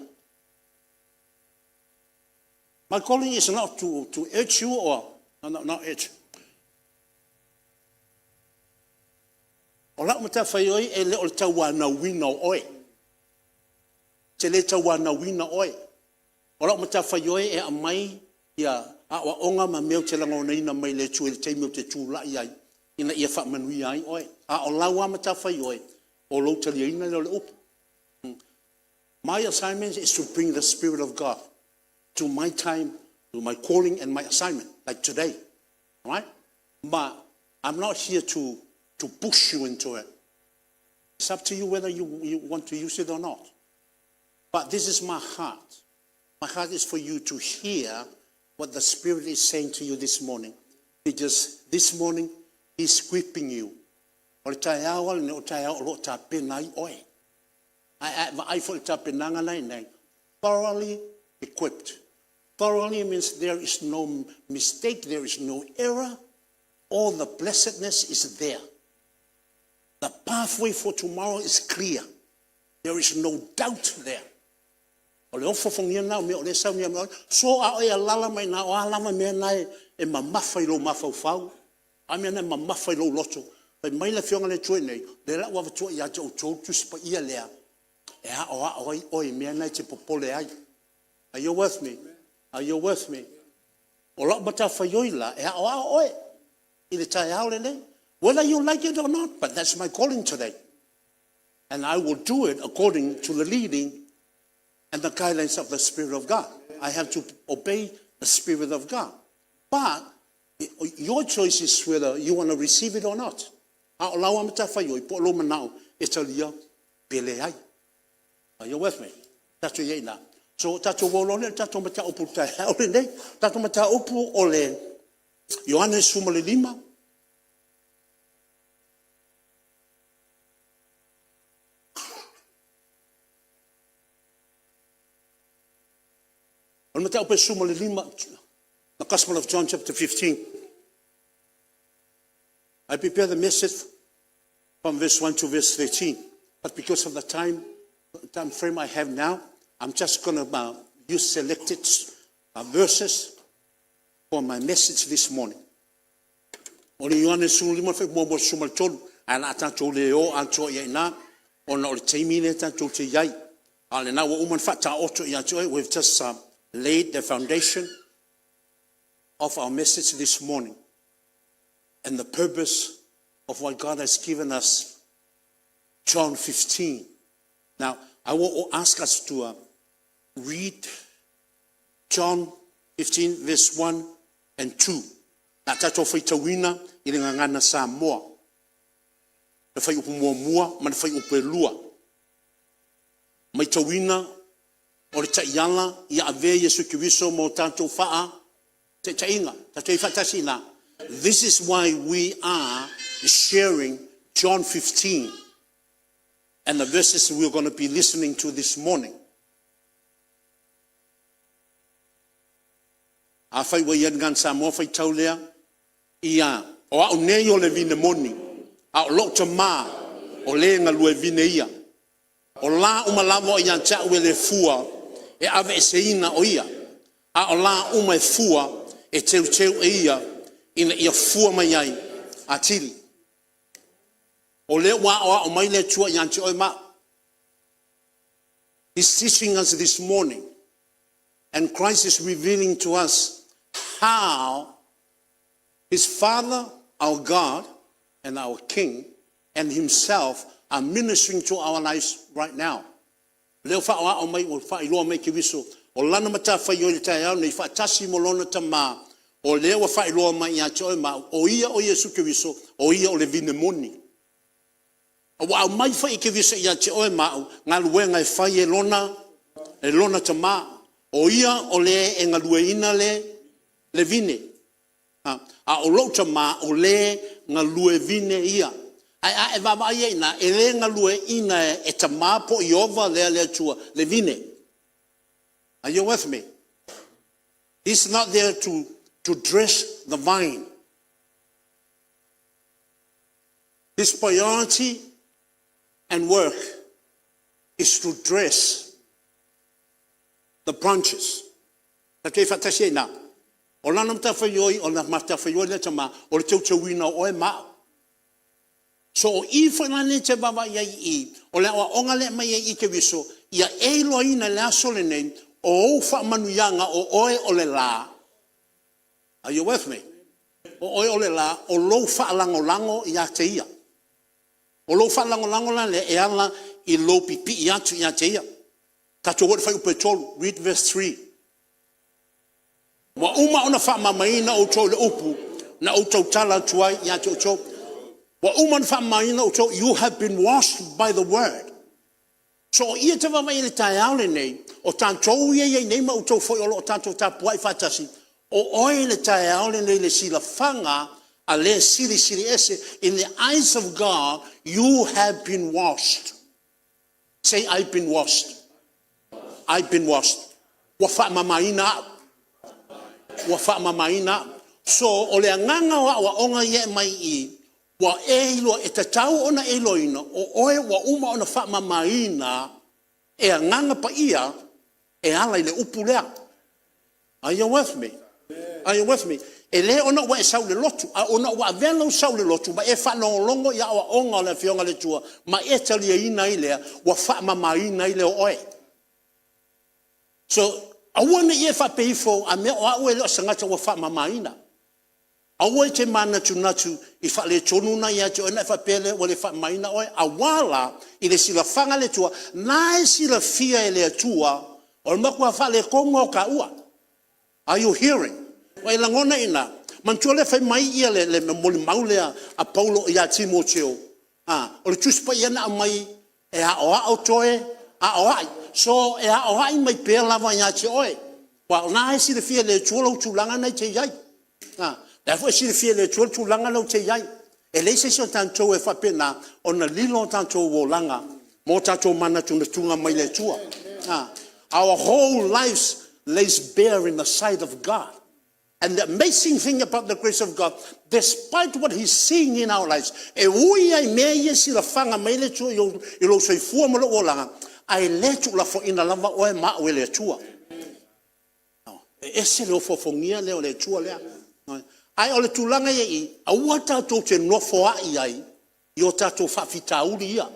My calling is not to urge you or no, not urge. O lau matafaioi e le o le tauanauina o oe. Ou te le tauanauina oe. O lau matafaioi e aumai ia aoaoga ma mea ou te lagonaina mai le Atua i le taimi ou te tulai ai, ina ia faamanuia ai oe. A o lau lava matafaioi, o lou taliaina lea o le upu. My assignment is to bring the Spirit of God to my time, to my calling and my assignment, like today. All right? But I'm not here to push you into it. It's up to you whether you want to use it or not. But this is my heart. My heart is for you to hear what the Spirit is saying to you this morning. Because this morning, He's equipping you. O le taeao lenei, o le taeao o lo o tapena ai oe. Ae a e vaai foi i le tapenaga la e i ai nei, thoroughly equipped. Thoroughly means there is no mistake, there is no error, all the blessedness is there. The pathway for tomorrow is clear. There is no doubt there. O le ofofogia lena o mea o lea e saunia mai oe. So a o e alala mai i ina, o a lava mea na e mamafa i lou mafaufau, o a mea na e mamafa i lou loto, fai mai le Afioga a le Atua i inei, o lea ua avatua ia te outou le Tusi Paia lea, e aoao ai oe i mea na e te popole ai. Are you with me? Are you with me? O lau matafaioi la, e aoao oe i le taeao lenei. Whether you like it or not, but that's my calling today. And I will do it according to the leading and the guidelines of the Spirit of God. I have to obey the Spirit of God. But your choice is whether you want to receive it or not. A o lau matafaioi po o lou manao e talia pe leai. Are you with me? Tatou i ai i ina. So tatou o loa lea i le tatou mataupu i le taeao lenei. Tatou mataupu o le Ioane 15. O le mataupu e 15, the Gospel of John chapter 15. I prepare the message from verse 1 to verse 13. But because of the time frame I have now, I'm just going to use selected verses for my message this morning. O le Ioane 15, fuaiupu 1 i le 13, ae o le a tatou le o atoa i ai i ina, ona o le taimi lea tatou te i ai. A o lena ua uma ona faataoto ia te oe, we've just laid the foundation of our message this morning and the purpose of what God has given us, John 15. Now, I will ask us to read John 15, verse 1 and 2. Na tatou faitauina i le gagana Samoa, le fuaiupu muamua ma le fuaiupu e 2. Matauina o le taiala ia avea Iesu Keriso mo tatou faataitaiga. Tatou i ai faatasi i ina. This is why we are sharing John 15 and the verses we are going to be listening to this morning. Afai ua i ai le gagana Samoa, faitau lea. Ia, o au nei o le vine moni, a o lou tama o le galue vine ia. O la uma lava o ia te au e le fua, e aveeseina o ia, a o la uma e fua, e teuteu e ia, ina ia fua mai ai atili. O lea ua aoao mai le Atua ia te oe ma au. He's teaching us this morning, and Christ is revealing to us how His Father, our God, and our King and Himself are ministering to our lives right now. Lea ua faaoao mai, ua faailoa mai e Keriso, o Lana matafaioi i le taeao lenei faatasi ma Lona Tama, o lea ua faailoa mai ia te oe ma au, o Ia o Iesu Keriso, o Ia o le vine moni. A ua aumai foi e Keriso ia te oe ma au galuega e fai e lona, e lona Tama. O Ia o le e galueina le, le vine. A o lou Tama o le galue vine ia. Ae a e vaavaai i ai i ina, e le galueina e Tama po o Ieova lea le Atua le vine. Are you with me? He's not there to, to dress the vine. His priority and work is to dress the branches. Tatou faatasi ai i ina. O lana matafaioi, o le matafaioi lea a le Tama, o le teuteuina o oe ma au. So o i foi la lea e te vaavaai ai i i, o le aoaoga lea e aumai ai i Keriso, ia e iloaina i le aso lenei, o ou faamanuiaga o oe o le la. Are you with me? O oe o le la, o lou faalagolago ia te Ia. O lou faalagolago la lea e ala i lou pipii atu ia te Ia. Tatou o i le fuaiupu 3, read verse 3. Ua uma ona faamamaina outou i le upu na ou tautala atu ai ia te outou. Ua uma ona faamamaina outou, you have been washed by the word. So o i e te vaavaai i le taeao lenei, o tatou ia e i ai nei ma outou foi o lo o tatou tapuai faatasi, o oe i le taeao lenei i le silafaga a le Silisili Ese. In the eyes of God, you have been washed. Say, I've been washed. I've been washed. Ua faamamaina au. Ua faamamaina au. So, o le agaga o aoaoga ia e aumai i i, ua e iloa, e tatau ona e iloaina, o oe ua uma ona faamamaina e Agaga Paia e ala i le upu lea. Are you with me? Are you with me? E le ona ua e sau i le lotu, a ona ua avea lou sau i le lotu ma e faalogologo i aoaoga o le Afioga a le Atua ma e taliaina ai lea, ua faamamaina ai lea o oe. So, aua ne i e faapea ifo, a mea o au e le o se tagata ua faamamaina. Aua e te manatunatu i faaletonu na ia te oe ona e faapea lea ua le faamamaina oe. Aua la, i le silafaga a le Atua, na e silafia e le Atua, o le matua faaletonu lava o taua. Are you hearing? Ua e lagona i ina? Manatua lea fai mai ia le, le molimau lea a Paulo ia Timoteo, a, o le Tusi Paia na aumai e aoao toe aoai. So e aoai mai pea lava ia te oe. Aua o lena e silafia e le Atua lou tulaga lena e te i ai. A, o la foi e silafia e le Atua le tulaga lea ou te i ai. E leai se isi o tatou e faapena ona lilo o tatou olaga ma o tatou manatunatuga mai le Atua. Our whole lives lays bare in the sight of God. And the amazing thing about the grace of God, despite what He's seeing in our lives, e ui lava i mea ia e silafaga mai le Atua i lou soifua ma lou olaga, ae le tuulafoaina lava oe ma au e le Atua. E ese le ofoofogia lea o le Atua lea. Ae o le tulaga ia i i, aua tatou te nofoai ai i o tatou faafitauli ia.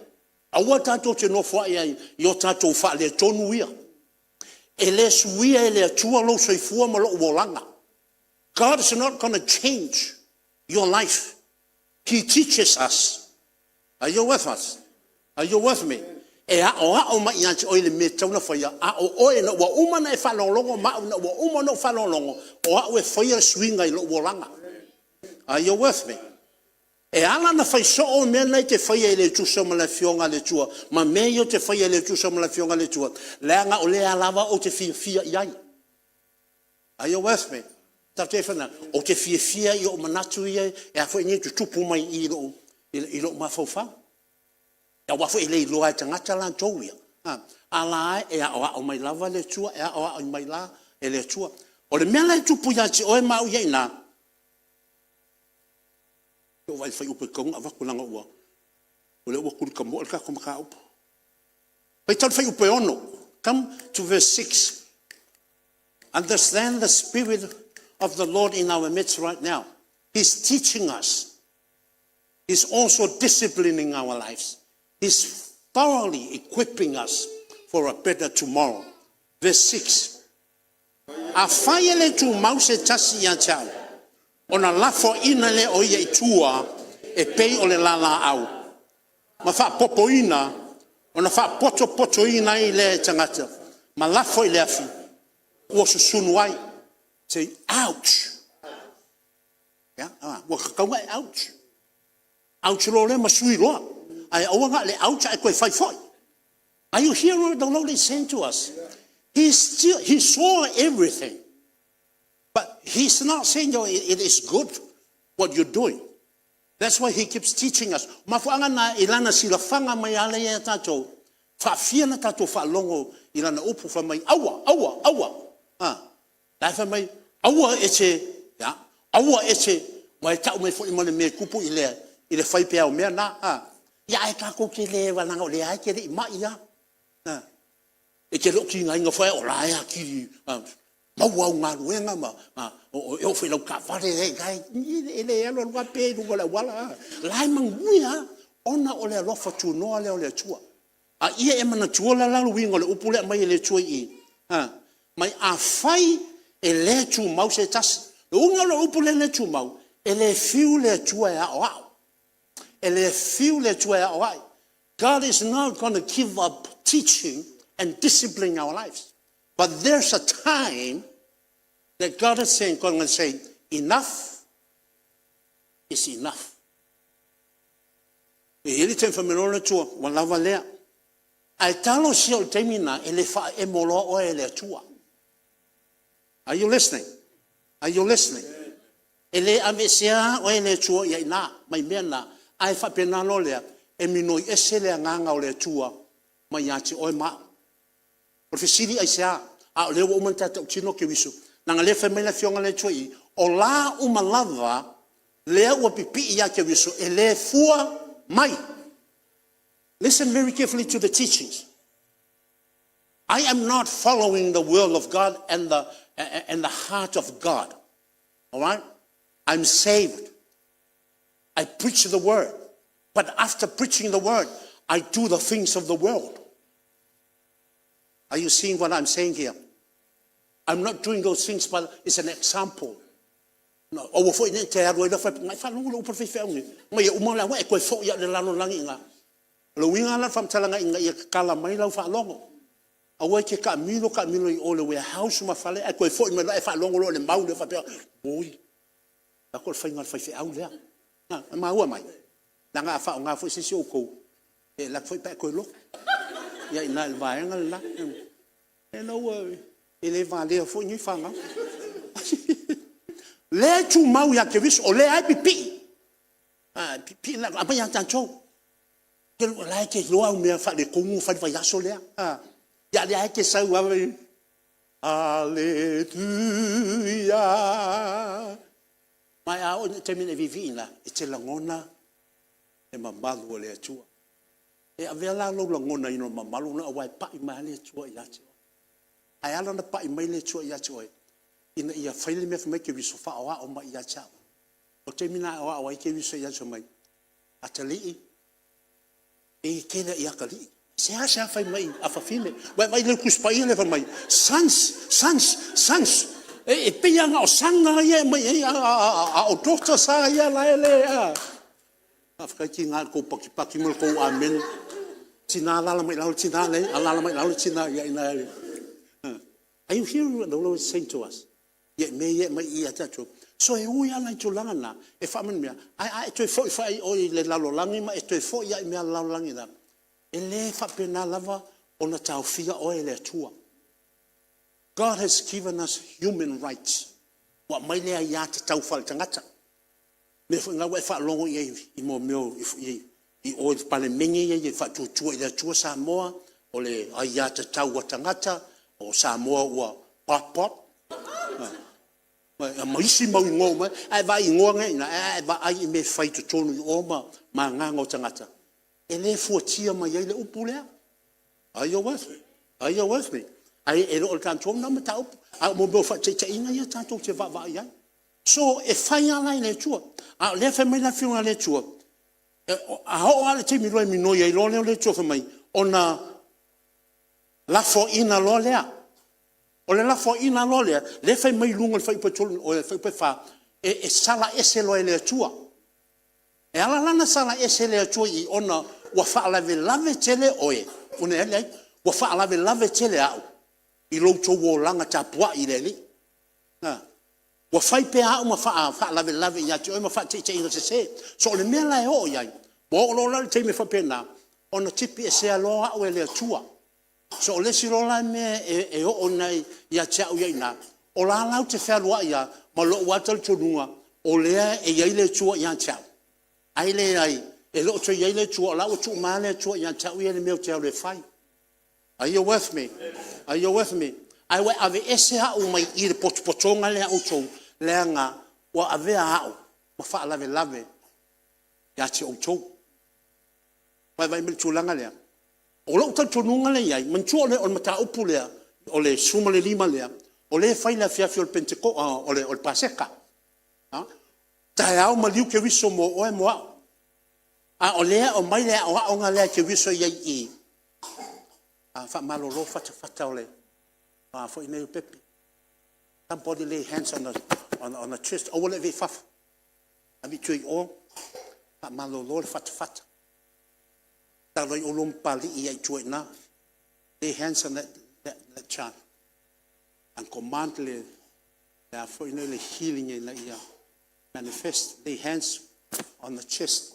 Aua tatou te nofoai ai i o tatou faaletonu ia. E le suia e le Atua lou soifua ma lou olaga. God is not going to change your life. He teaches us. Are you with us? Are you with me? E aoao mai ia te oe le mea e tatau ona faia, a o oe ina ua uma ona e faalogologo ma au ina ua uma ona ou faalogologo, o au e faia le suiga i lou olaga. Are you with me? E ala ona fai soo mea na e te faia e le tusa ma le Afioga a le Atua, ma mea ia ou te faia e le tusa ma le Afioga a le Atua, leaga o lea lava ou te fiafia i ai. Are you with me? Tatou te ou te fiafia i ou manatu ia e a foi nei tutupu mai i lou, i lou mafaufau. Aua foi e le iloa e tagata latou ia, a la e aoao mai lava le Atua, e aoao mai la e le Atua. O le mea la e tupu ia te oe ma au ia i ina, ou vaai i le fuaiupu e tatau ona avatu leaga ua o lea ua tulitamoe le tatou mataupu. Faitau le fuaiupu e 6. Come to verse 6. Understand the spirit of the Lord in our midst right now. He's teaching us. He's also disciplining our lives. He's thoroughly equipping us for a better tomorrow. Verse 6. Afai e le tumau se tasi ia te au, ona lafoaina lea o ia i tua E pei o le lalaau ma faapopoina ona faapotopotoina ai lea e tagata ma lafo i le afi ua susunu ai. Say ouch. Ua tatau ona e ouch. Ouch loa lea ma sui loa. Ae aua na o le ouch ae toe fai foi. Are you hearing what the Lord is saying to us? He saw everything. But he's not saying it is good what you're doing. That's why he keeps teaching us. Mafuaaga na i lana silafaga mai lava ia tatou, faafia ona tatou faalogo i lana upu fai mai, aua, aua, aua. La e fai mai, aua e te, aua e te, ua e tau mai foi ma le mea e tupu i le fai pea o mea na. Ia ae tatou te le, leaga o lea lava e te le i mai lava. E te le o tigaina foi o la e atili maua au galuega ma e oo foi i lau taavale, e le alu alu lava pe i luga o le auala. O la e manuia lava ona o le alofa tunoa lea o le Atua. A ia e manatua la le uiga o le upu lea e aumai e le Atua i i, fai mai, afai e le tumau se tasi. O le uiga o le upu lea le tumau, e le fiu le Atua e aoao, e le fiu le Atua e aoai. God is not going to give up teaching and disciplining our lives. But there's a time that God is saying, going to say, enough is enough. E i ai le taimi fai mai loa le Atua, ua lava lea. Ae talosia o le taimi lena, e le faaemo loa oe e le Atua. Are you listening? Are you listening? E le aveesea oe e le Atua i ina, mai mea na, ae faapena loa lea, e minoi ese le agaga o le Atua mai ia te oe ma au. O le fesili aisea? A o lea ua uma ona ta tautino Keriso, leaga o lea e fai mai le Afioga lea e i i, o la uma lava lea ua pipii ia Keriso, e le fua mai. Listen very carefully to the teachings. I am not following the will of God and the heart of God. All right? I'm saved. I preach the word. But after preaching the word, I do the things of the world. Are you seeing what I'm saying here? I'm not doing those things, but it's an example. No, aua foi ne i te alu ai la whai, ngai whalongo le upa whai nei. Mai e uma la wa e koe fo ia le lalo langi nga. Lo winga la whamtala inga ia kala mai lau whalongo. Aua e te taamilo taamilo i o i le warehouse ma fale ae toe foi mai loa e faalogo loa i le mau lea faapea, oi, vaeatu o le faiga a le faifeau lea. E maua mai? Leaga a faaaoga foi se isi o outou, e alu atu foi pe a e toe lotu i ina i le vaega le la. E le valea foi nei fanau. O lea e tumau ia Keriso, o lea lava e pipii, pipii aumai ia tatou. O la e te iloa au mea faaletonu na fai i le vaiaso lea, a o lea lava e te sau lava, Aleluia. Ma a oo i le taimi ina e vivii ina, e te lagona le mamalu o le Atua. E avea la lou lagonaina o le mamalu lena aua e pai mai lava le Atua ia te oe. Ae ala ona pai mai le Atua ia te oe, ina ia fai le mea fai mai Keriso, faaoao mai ia te au. O le taimi lena e aoao ai Keriso ia te oe, fai mai, atalii, e tele i atalii. E seasea fai mai afafine. Ua e vaai i le Tusi Paia lea fai mai, sons, sons, sons. E pei lava na o son ia e aumai ai, a o daughters lava ia la e le… a. Faafetai tina i le tou patipati ma le tou amene. Tina, alaala mai i lalo le tina lea e alaala mai i lalo le tina i ina. Are you hearing what the Lord is saying to us? Ia, mea ia e aumai i i ia tatou. So e ui lava la i tulaga na, e faamanumia, ae a e toe foi foi i le lalolagi ma e toe foi lava i mea a le lalolagi, e le faapena lava ona taofia oe e le Atua. God has given us human rights. Ua aumai le aiatatau faaletagata. O le mea foi lena ua e faalogo i ai i mea o, i o i le Palemene ia e Faatuatua i le Atua Samoa, o le aiatatau a tagata, o Samoa ua pop pop, ma isi mau igoa uma, ae vaai i igoa na e i ina, ae a e vaai i mea e fai i totonu i o ma agaga o tagata, e le fuatia mai ai le upu lea. Are you with me? Are you with me? Ae e le o le tatou lena mataupu, a o mea o faataitaiga ia tatou te vaavaai i ai. So, e fai lava la e le Atua, a o lea e fai mai le Afioga a le Atua, a oo lava i le taimi e minoi ai loa lea o le Atua fai mai, ona lafoaiina loa lea. O le lafoaiina loa lea, lea e fai mai i luga o le fuaiupu 3, e sala ese loa e le Atua. E ala la ona sala ese le Atua i i ona ua faalavelave tele oe, ua faalavelave tele au i lo outou olaga tapuai i le Alii. Ua fai pea au ma faalavelave ia te oe ma faataitaiga sese. So o le mea la e oo i ai, ua oo loa la i le taimi e faapena, ona tipi esea loa au e le Atua. So o le isi loa la mea e oo ia te au ia i ina, o la la ou te fealuai lava ma lou lava talitonuga o lea e i ai le Atua ia te au, ae leai, e le o toe i ai le Atua, o la ua tuu mai lava le Atua ia te au ia i le mea ou te alu e fai. Are you with me? Are you with me? Ae ua e aveese au mai i le potopotoga lea a outou, leaga ua avea au ma faalavelave ia te outou. Vaavaai mai i le tulaga lea? O lou talitonuga lea e i ai, manatua o le mataupu lea o le 15 lea, o lea e fai i le afiafi o le Paseka. Taeao maliu Keriso mo oe ma au. A o lea e aumai le aoaoga lea a Keriso i ai i i, faamalolo fatafata o le a foi nei o pepe. Somebody lay hands on the chest, aua le avea i fafo, ave i tua i o, faamalolo le fatafata. Tatalo ai oulua ma Papalii i tua i ina. Lay hands on that child and command le a foi nei le healing ina ia manifest. Lay hands on the chest.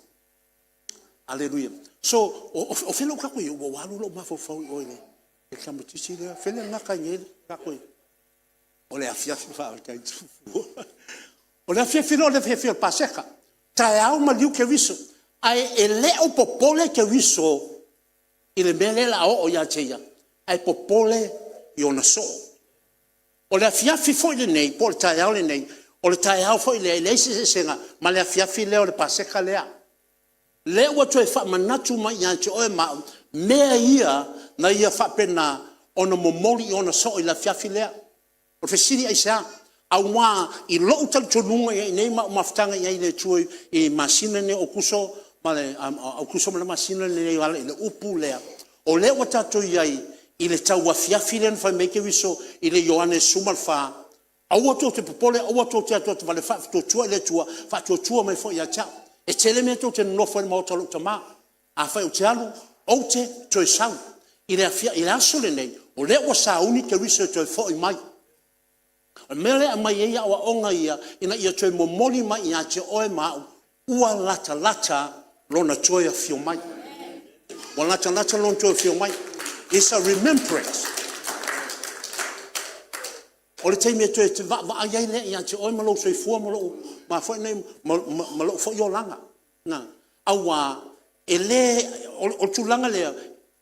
Aleluia. So, o fea lea ua tatou i ai? Ua alu lou mafaufau i o i le tamaitiiti lea. O fea lea e gata ai nei le tatou... O le afiafi faafetai. O le afiafi loa o le afiafi o le Paseka, taeao maliu Keriso. Ae e le o popole Keriso i le mea lea o le a oo ia te ia, ae popole i ona soo. O le afiafi foi lenei po o le taeao lenei, o le taeao foi lea e leai se eseesega ma le afiafi lea o le Paseka lea. O lea ua toe faamanatu mai ia te oe ma au mea ia na ia faapena ona momoli i ona soo i le afiafi lea. O le fesili aisea? Aua i lou talitonuga i ai nei ma au mafutaga i ai i le Atua i masina nei o Aokuso ma le masina lenei e ala i le upu lea, o lea ua tatou i ai i le tauafiafi lea na fai mai ai Keriso i le Ioane 14, aua tou te popole aua tou te atoatuvale, faatuatua i le Atua, faatuatua mai foi ia te au. E tele mea tou te nonofo ai i le maota o lou Tama. Afai ou te alu, ou te toe sau. I le aso lenei, o lea ua sauni Keriso e toe foi mai. O le mea lea e aumai ai aoaoga ia, ina ia toe momoli mai ia te oe ma au, ua latalata lona toe afio mai. Ua latalata lona toe afio mai. It's a remembrance. O le taimi e toe vaavaai ai lea ia te oe ma lou soifua ma lou foi olaga. Aua e le o le tulaga lea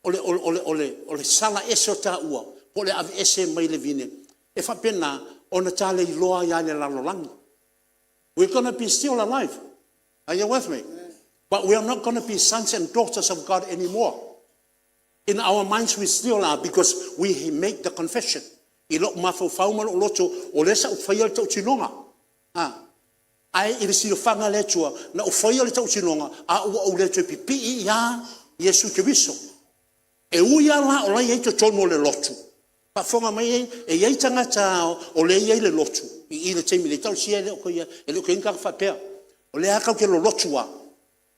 o le sala ese o taua po o le aveese mai le vine, e faapena ona ta leiloa ai lava e le lalolagi. We gonna be still alive. Are you with me? But we are not going to be sons and daughters of God anymore. In our minds we still are because we make the confession. I lou mafaufau ma lou loto, o lea sa ou faia le tautinoga. Ae i le silafaga a le Atua, na ou faia le tautinoga, ae ua ou le toe pipii ia Iesu Keriso. E ui lava la o la e i ai totonu o le lotu, faafofoga mai e i ai tagata o lea e i ai le lotu i le taimi nei, talosia e le o toe i ai ni tagata faapea. O lea lava tatou te lolotu lava,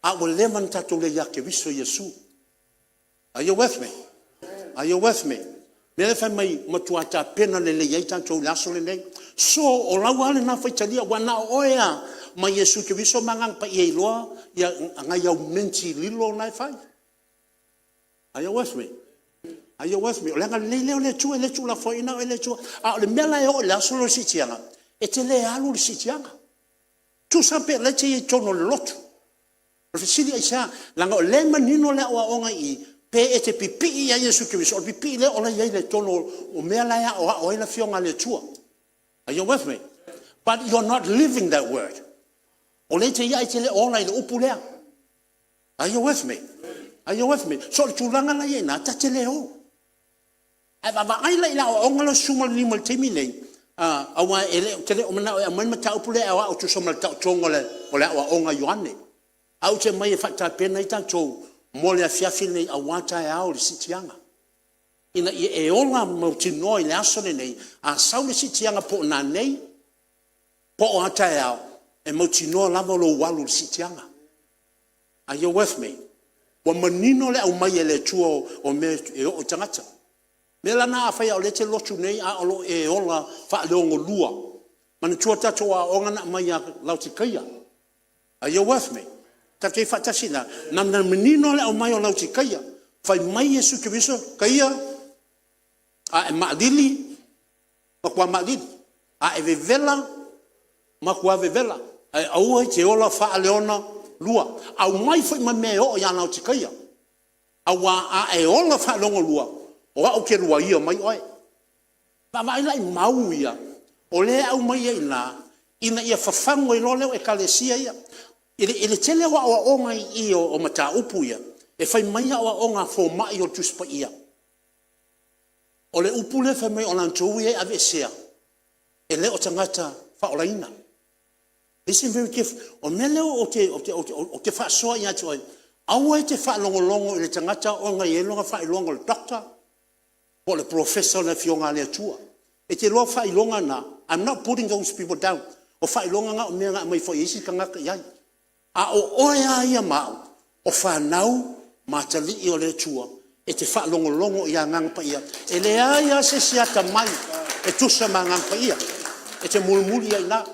ae ua leva ona tatou le ia Keriso Iesu. Are you with me? Are you with me? O le mea lea fai mai, matua tapena lelei ai tatou i le aso lenei. So, o lau lava lena faitalia, aua na o oe lava ma Iesu Keriso ma Agaga Paia e iloa nai au menti lilo na e fai. Are you with me? Are you with me? O le agalelei lea o le Atua, e le tuulafoaiina oe e le Atua. A o le mea la e oo i le aso lea o le siitiaga, e te le alu i le siitiaga. Tusa pe o la e te i ai i totonu o le lotu. O le fesili aisea? Leaga o lea e manino le aoaoga i i, pe e te pipii ia Iesu Keriso, o le pipii lea o la e i ai i totonu o mea la e aoao ai le Afioga a le Atua. Are you with me? But you are not living that word. O lea e te i ai ae te le o ola i le upu lea. Are you with me? Are you with me? So o le tulaga la e i ai i ina, ta te le o. Ae vaavaai la i le aoaoga lea o le 15 i le taimi lenei, aua ou te le o manao e aumai le mataupu lea e aoao e tusa ma le taotoga o le aoaoga a Ioane. Ae ou te aumai e faatapena ai tatou mo le afiafi lenei aua taeao o le siitiaga. Ina ia e ola mautinoa i le aso lenei, a sau le siitiaga po o nanei po o a taeao, e mautinoa lava lou alu i le siitiaga. Are you with me? Ua manino le aumai e le Atua o mea e oo i tagata. Mea la na afai o lea e te lotu nei a o lo o e ola faaleogolua. Manatua tatou aoaoga na aumai ia Laotikaia. Are you with me? Tatou te faatasi i ina? Na manino le aumai o Laotikaia. Fai mai Iesu Keriso, Kaia, a e maalili, matua maalili. A e vevela, matua vevela. Ae aua e te ola faaleona lua. Aumai foi ma mea e oo ia Laotikaia. Aua a e ola faaleolua, o au ou te luaia mai oe. Vaavaai la i mau ia o lea e aumai ai i ina ina ia fafagu ai loa lea o ekalesia ia. I le tele o aoaoga i i o mataupu ia, e fai mai aoaoga a fomai o le Tusi Paia, o le upu lea fai mai o latou ia e aveesea, e le o tagata faaolaina. Listen very carefully. O le mea lea ou te faasoa ia te oe, aua e te faalogologo i le tagata ona e i ai lona faailoga o le Doctor po o le Polofesa o le Afioga a le Atua. E te iloa faailoga na, I'm not putting those people down. O faailoga na o mea na aumai foi e isi tagata i ai. A o oe lava ia ma au, o fanau ma atalii o le Atua, e te faalogologo i Agaga Paia. E leai lava se isi atamai e tusa ma Agaga Paia. E te mulimuli ai i ina.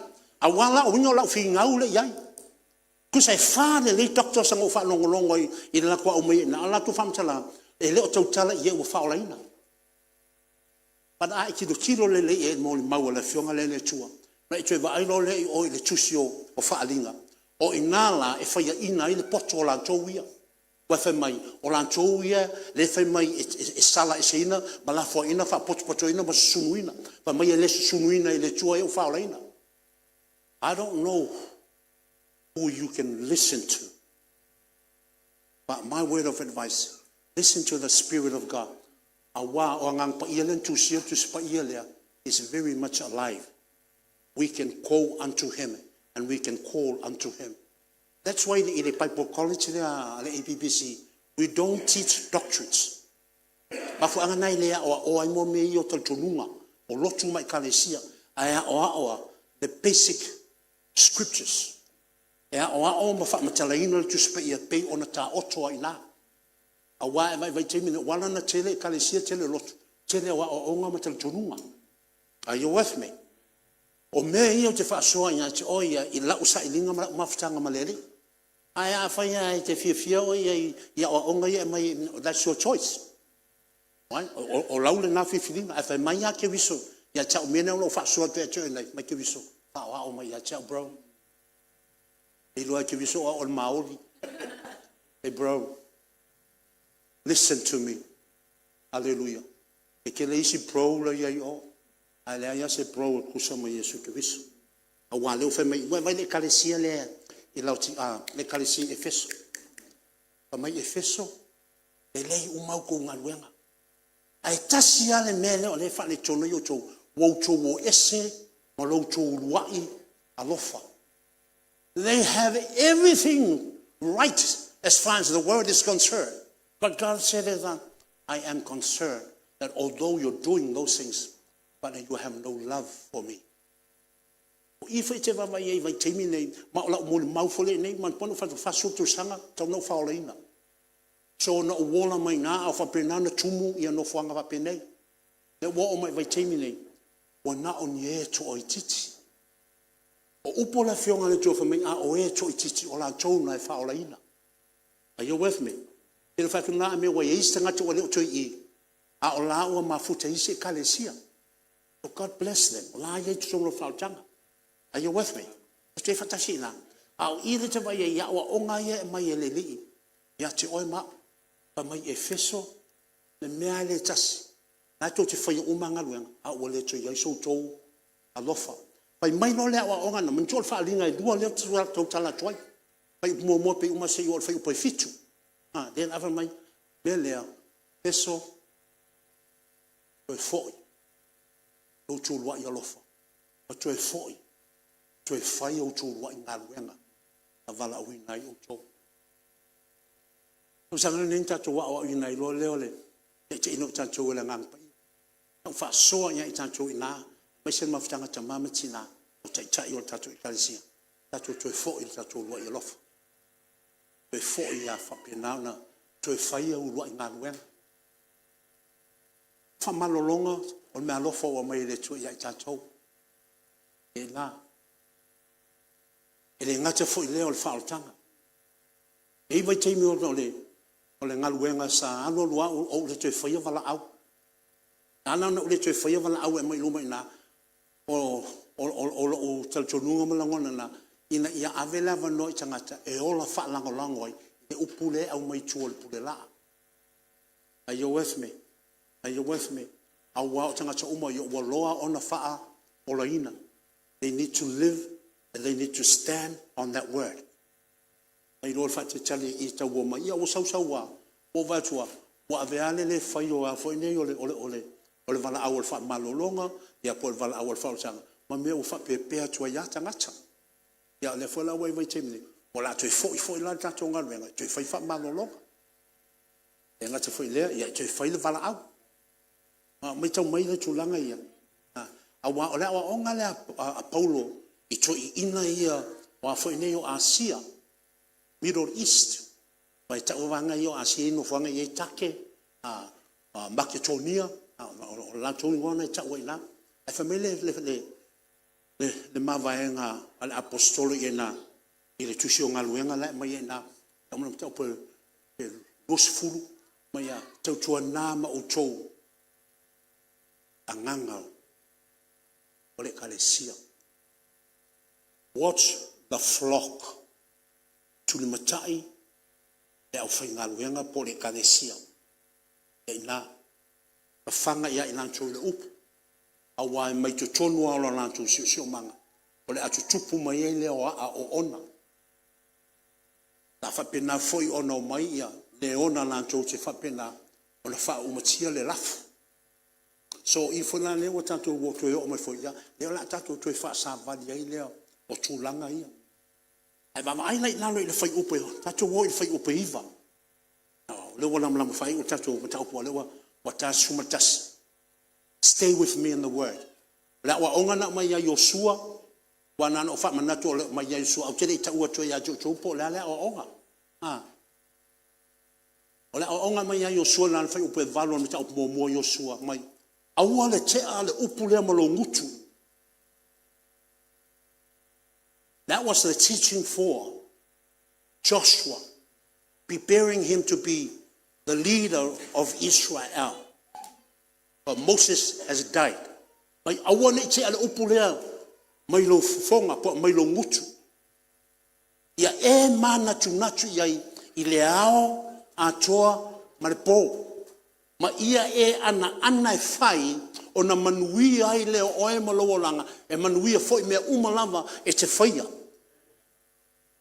Aua la o uiga o lau finau lea i ai. Tusa e fa lelei doctors na ou faalogologo ai i le latou aumaia i ina, a o latou faamatalaga, e le o tautala i e ua faaolaina. But a e tilotilo lelei i ai i le molimau a le Afioga lea a le Atua, ona e toe vaai loa lea i o i le tusi o Faaaliga, o i ina la e faiaina ai le poto o latou ia. Aua fai mai o latou ia lea e fai mai e salaeseina ma lafoaiina, faapotopotoina ma susunuina. Fai mai e le susunuina e le Atua e ua faaolaina. I don't know who you can listen to, but my word of advice, listen to the Spirit of God. Aua o Agaga Paia lea na tusia le Tusi Paia lea is very much alive. We can go unto him and we can call unto him. That's why i le Bible College lea a le APBC, we don't teach doctrines. Mafuaaga na e le aoaoa ai mo mea ia o talitonuga o lotu ma ekalesia, ae aoao the basic scriptures. E aoao ma faamatalaina le Tusi Paia e pei ona taoto ai i ina. Aua e vaivai taimi nei, ua ala ona tele ekalesia tele lotu, tele o aoaoga ma talitonuga. Are you with me? O mea ia ou te faasoa ia te oe ia i lau sailiga ma lau mafutaga ma le Alii. Ae afai lava e te fiafia oe ia i aoaoga ia e aumai, that's your choice. Right? O lau lena filifiliga. Ae fai mai lava Keriso ia te au i mea nei o lo o faasoa atu ia te oe nei, fai mai Keriso, faaoao mai ia te au bro. E iloa e Keriso o au o le maoli. Hey bro, listen to me. Aleluia. E tele isi bro la e i ai i o, ae leai lava se bro e tusa ma Iesu Keriso. Aua o lea ua fai mai, ua e vaai i le ekalesia lea i le ekalesia i Efeso. Fai mai Efeso, lelei uma a outou galuega. Ae tasi lava le mea lea o lea e faaletonu ai outou, ua outou o ese ma lo outou uluai alofa. They have everything right as far as the world is concerned. But God said that I am concerned that although you're doing those things, but you have no love for me. O i foi e te vaavaai ai i vaitaimi nei, ma o lau molimau foi lea i inei, manatua na ou fai atu, e 40 tausaga talu ona ou faaolaina. So na ou ola mai i ina a o faapena ona tumu ia nofoaga faapenei. Lea ua oo mai i le vaitaimi nei, ua na o ni e toaitiiti. O upu a le Afioga a le Atua fai mai, a o e toaitiiti o latou na e faaolaina. Are you with me? Pei ona fai atu na mea ua i ai isi tagata ua le o toe i i, a o la ua mafuta i isi ekalesia. So God bless them. O la e i ai i totonu o le faaolataga. Are you with me? Tatou te i ai faatasi i ina. A o i lea e te vaai ai i aoaoga ia e aumai e le Alii ia te oe ma au. Fai mai Efeso, le mea lava lea e tasi, o la e tou te faia uma lava galuega, a ua le toe i ai so outou alofa. Fai mai loa le aoaoga lena, manatua o le faaaliga e lua lea ou te tautala atu ai. Fuaiupu 1 pe uma seia oo i le fuaiupu 7. Lea la fai mai, o le mea lea, Efeso, toe foi i lo outou uluai alofa, ma toe foi toe fai a outou uluai galuega na valaauina ai outou. O le tausaga lenei na tatou aoaoina ai loa lea o le taitaiina o tatou e le Agaga Paia. Na ou faasoa ia i tatou i ina, aemaise le mafutaga a tama ma tina, o taitai o le tatou ekalesia, tatou toe foi i le tatou uluai alofa. Toe foi lava faapena ona toe fai ia uluai galuega. Faamalologa o le meaalofa ua aumai e le Atua ia i tatou. E la. E le gata foi i lea o le faaolataga. E i ai vaitaimi o le galuega sa alu alu lava ou le toe faia valaau. Na ala ona ou le toe faia valaau e aumai i luma i ina, o lou talitonuga ma lagona na, ina ia ave le avanoa i tagata e ola faalagolago ai i le upu lea e aumai i tua o le Pulelaa. Are you with me? Are you with me? Aua o tagata uma ia ua loa ona faaolaina. They need to live and they need to stand on that word. Nai lo le faatalitali i tau mai, ia ua sau sau lava, ua ou vaai atu lava, ua ave lava le le fai o a foi nei o le valaau o le faamalologa, ia po o le valaau a le faaolataga, ma mea ua faapeapea atu ai lava tagata. Ia o lea foi la ua i ai vaitaimi nei, o le a toe foi foi la le tatou galuega e toe fai faamalologa. E le gata foi i lea, e toe fai le valaau. A o matau mai i tulaga ia, aua o le aoaoga lea a Paulo i toeaiina ia o a foi nei o Asia, Middle East, aua e tau lava vaega ia o Asia e i ai nofoaga e i ai Take, Maketonia, o latou igoa na e tau ai i ina. Ae fai mai le mavaega a le aposetolo i ina i le tusi o Galuega la e aumai ai i ina, mataupu e 20, fai mai a, tautuana ma outou agaga o le ekalesia. Watch the flock. Tulimatai le aufaigaluega po o le ekalesia i ina. Fafaga ia i latou i le upu, aua mai totonu lava o le latou siosiomaga, o le a tutupu mai ai lea o a'a oona. O le a faapena foi ona omai leona latou te faapena ona faaumatia le lafo. So o i foi la lea ua tatou toe oo mai foi, lea o le a tatou toe faasavali ai lea o tulaga ia. Ae vaavaai la i lalo i le fuaiupu, tatou o i le fuaiupu e 9. O lea ua lamalama faaiu le tatou mataupu aua o lea ua ta le 11. Stay with me in the word. O le aoaoga na aumai ia Iosua, aua na ona ou faamanatu o lo o aumai ia Iosua, ae ou te le i taua atu ia te outou po o le a le aoaoga. O le aoaoga mai ia Iosua i lalo o le Fuaiupu 8 o le Mataupu 1 a Iosua, fai mai, aua le tea le upu lea ma lou gutu. That was the teaching for Joshua, preparing him to be the leader of Israel. But Moses has died. Mai aua ne i tea le upu lea mai lou fofoga po o mai lou gutu. Ia e manatunatu i ai i le ao atoa ma le po, ma ia e anaana e fai ona manuia ai lea o oe ma lou olaga, e manuia foi mea uma lava e te faia.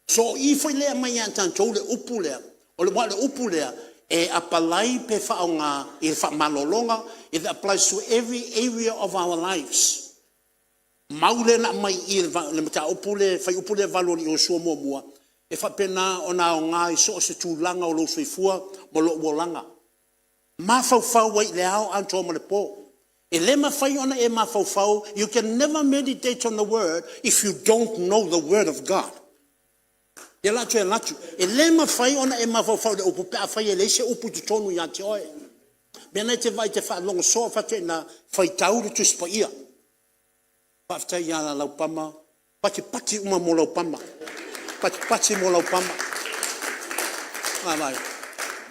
So o i foi lea e aumai ia i tatou le upu lea, aua o le upu lea, e apalai pe faaaoga i le faamalologa, it applies to every area of our lives. Mau lea na aumai i i le mataupu lea, le fuaiupu lea e 8 o le Iosu muamua, e faapena ona aoga i so o se tulaga o lou soifua ma lou olaga. Mafaufau ai i le ao atoa ma le po. E le mafai ona e mafaufau, you can never meditate on the word if you don't know the word of God. Ia o le a toe alu atu. E le mafai ona e mafaufau i le upu pe afai e leai se upu i totonu ia te oe. O le mea lena e te vaai e te faalogo soo faatoina faitau le Tusi Paia. Faafetai ia Laupama, patipati uma mo Laupama, patipati mo Laupama. Vaai,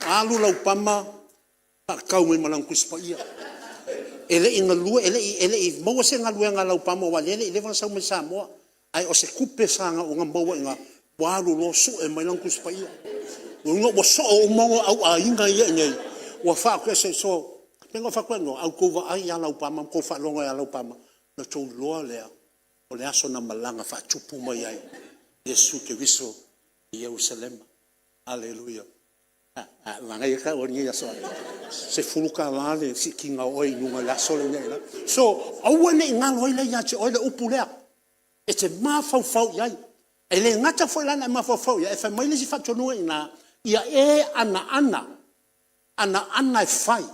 alu Laupama faatau mai ma lana Tusi Paia. E le i galue, e le i maua se galuega a Laupama aua o lea e le i leva ona sau mai Samoa. Ae o se tupe sa ona maua i ina, ua alu loa sue mai lana Tusi Paia. Lona uiga ua soo uma ona auaiga ia i inei, ua so, pei ona ou fai atu ananoa, a outou vaai ia Laupama ma outou faalogo ia Laupama, ona outou iloa lea o le aso na malaga faatupu mai ai Iesu Keriso i Yerusalema. Aleluia. A, manaia tau o lenei aso, $10 le siitiga o oe i luga i le aso lenei. So, aua ne i galo ai lea ia te oe le upu lea, e te mafaufau i ai. E le gata foi la ina e mafaufau i ai, ae fai mai le isi faatonuga i ina, ia e anaana, anaana e fai.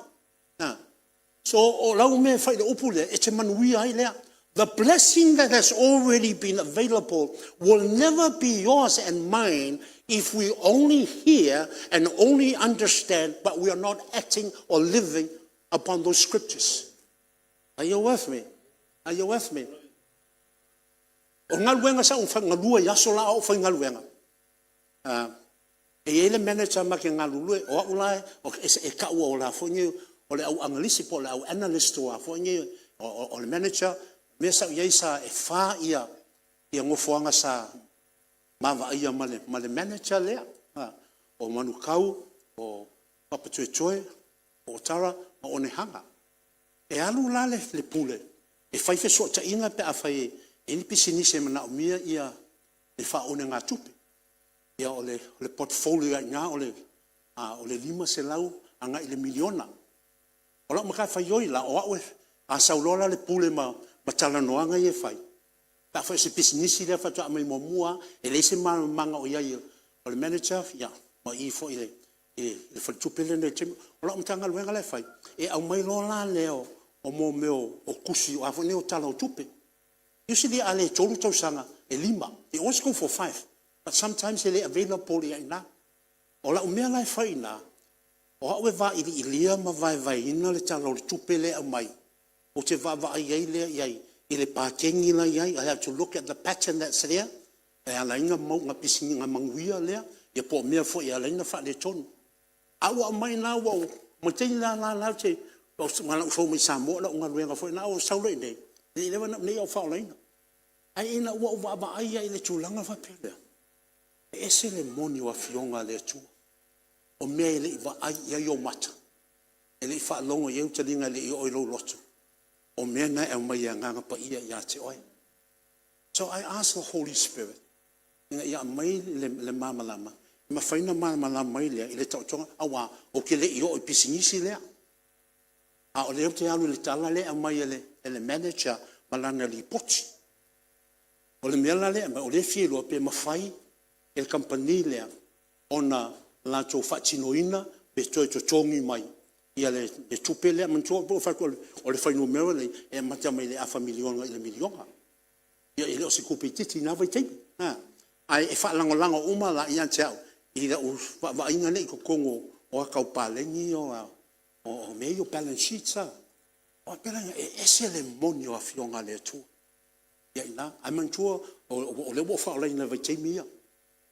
So o lau mea e fai i le upu lea, e te manuia ai lea. The blessing that has already been available will never be yours and mine if we only hear and only understand, but we are not acting or living upon those scriptures. Are you with me? Are you with me? O galuega sa ou galue i aso la a ou faigaluega, e i ai le manager ma te galulue, o au la e taua o la foi nei o le au analisi po o le au analyst a foi nei o le manager. O le mea sa ou i ai e fa nofoaga sa ma vaaia ma le manager lea, o Manukau, o Papatoetoe, o Otara ma Onehana. E alu la le pule e fai fesootaiga pe afai e i ai ni pisinisi e manaomia le faaonegatupe. Ia o le portfolio lava i ina o le $500 agai i le $1miliona. O lau matafaioi la, o au a sau loa la le pule ma talanoaga ia e fai, pe afai o se pisinisi lea faatoa aumai muamua lava, e leai se malamalamaaga o i ai o le manager ma i foi i le faletupe lea i le taimi. O lau Matagaluega la e fai, e aumai loa la lea o mea o tusi o a foi nei o Tala o Tupe. Usually a le 3 tausaga, e 5. They always go for 5, but sometimes e le available i ina. O lau mea la e fai i ina, o au e vailiilia ma vaevaeina le Tala o le Tupe lea e aumai, ou te vaavaai ai lea i ai i le pateni la e i ai, I have to look at the pattern that's there e ala ai ona manuia lea po o mea foi e ala ai ona faaletonu. A ua aumai la ua ou… o le taimi la lena na ou fau mai Samoa o lau galuega foi lena, ae ou sau loa i inei, e leva ona ou faaolaina. Ae ina ua ou vaavaai lava i le tulaga ona faapea lea, e ese le moni o Afioga a le Atua. O mea e le i vaai i ai ou mata, e le i faalogo i ai ou taliga e le i oo i lou loto, o mea na e aumai e Agaga Paia ia te oe. So I ask the Holy Spirit ina ia aumai le malamalama e mafai ona malamalama ai lea i le taotoga, aua ou te le i oo i pisinisi lea, a o lea ou te alu i le tala lea e aumai e le manager ma lana lipoti. O le mea la lea e aumai, o lea e fia iloa pe mafai e le kamupani lea ona latou faatinoina pe toe totogi mai le tupe lea. Manatua ou fai atu o le fuainumera lea e i ai e amata mai le afa miliona i le miliona. Ia e le o se tupe itiiti i na vaitaimi, ae faalagolago uma la ia te au i lau vaavaaiga lea i totonu o ata o paleni ia o mea ia o balance sheets. Ona faapea lea, e ese le moni o Afioga a le Atua i ai i ina. Ae manatua o lea ua ou faaolaina i le vaitaimi ia.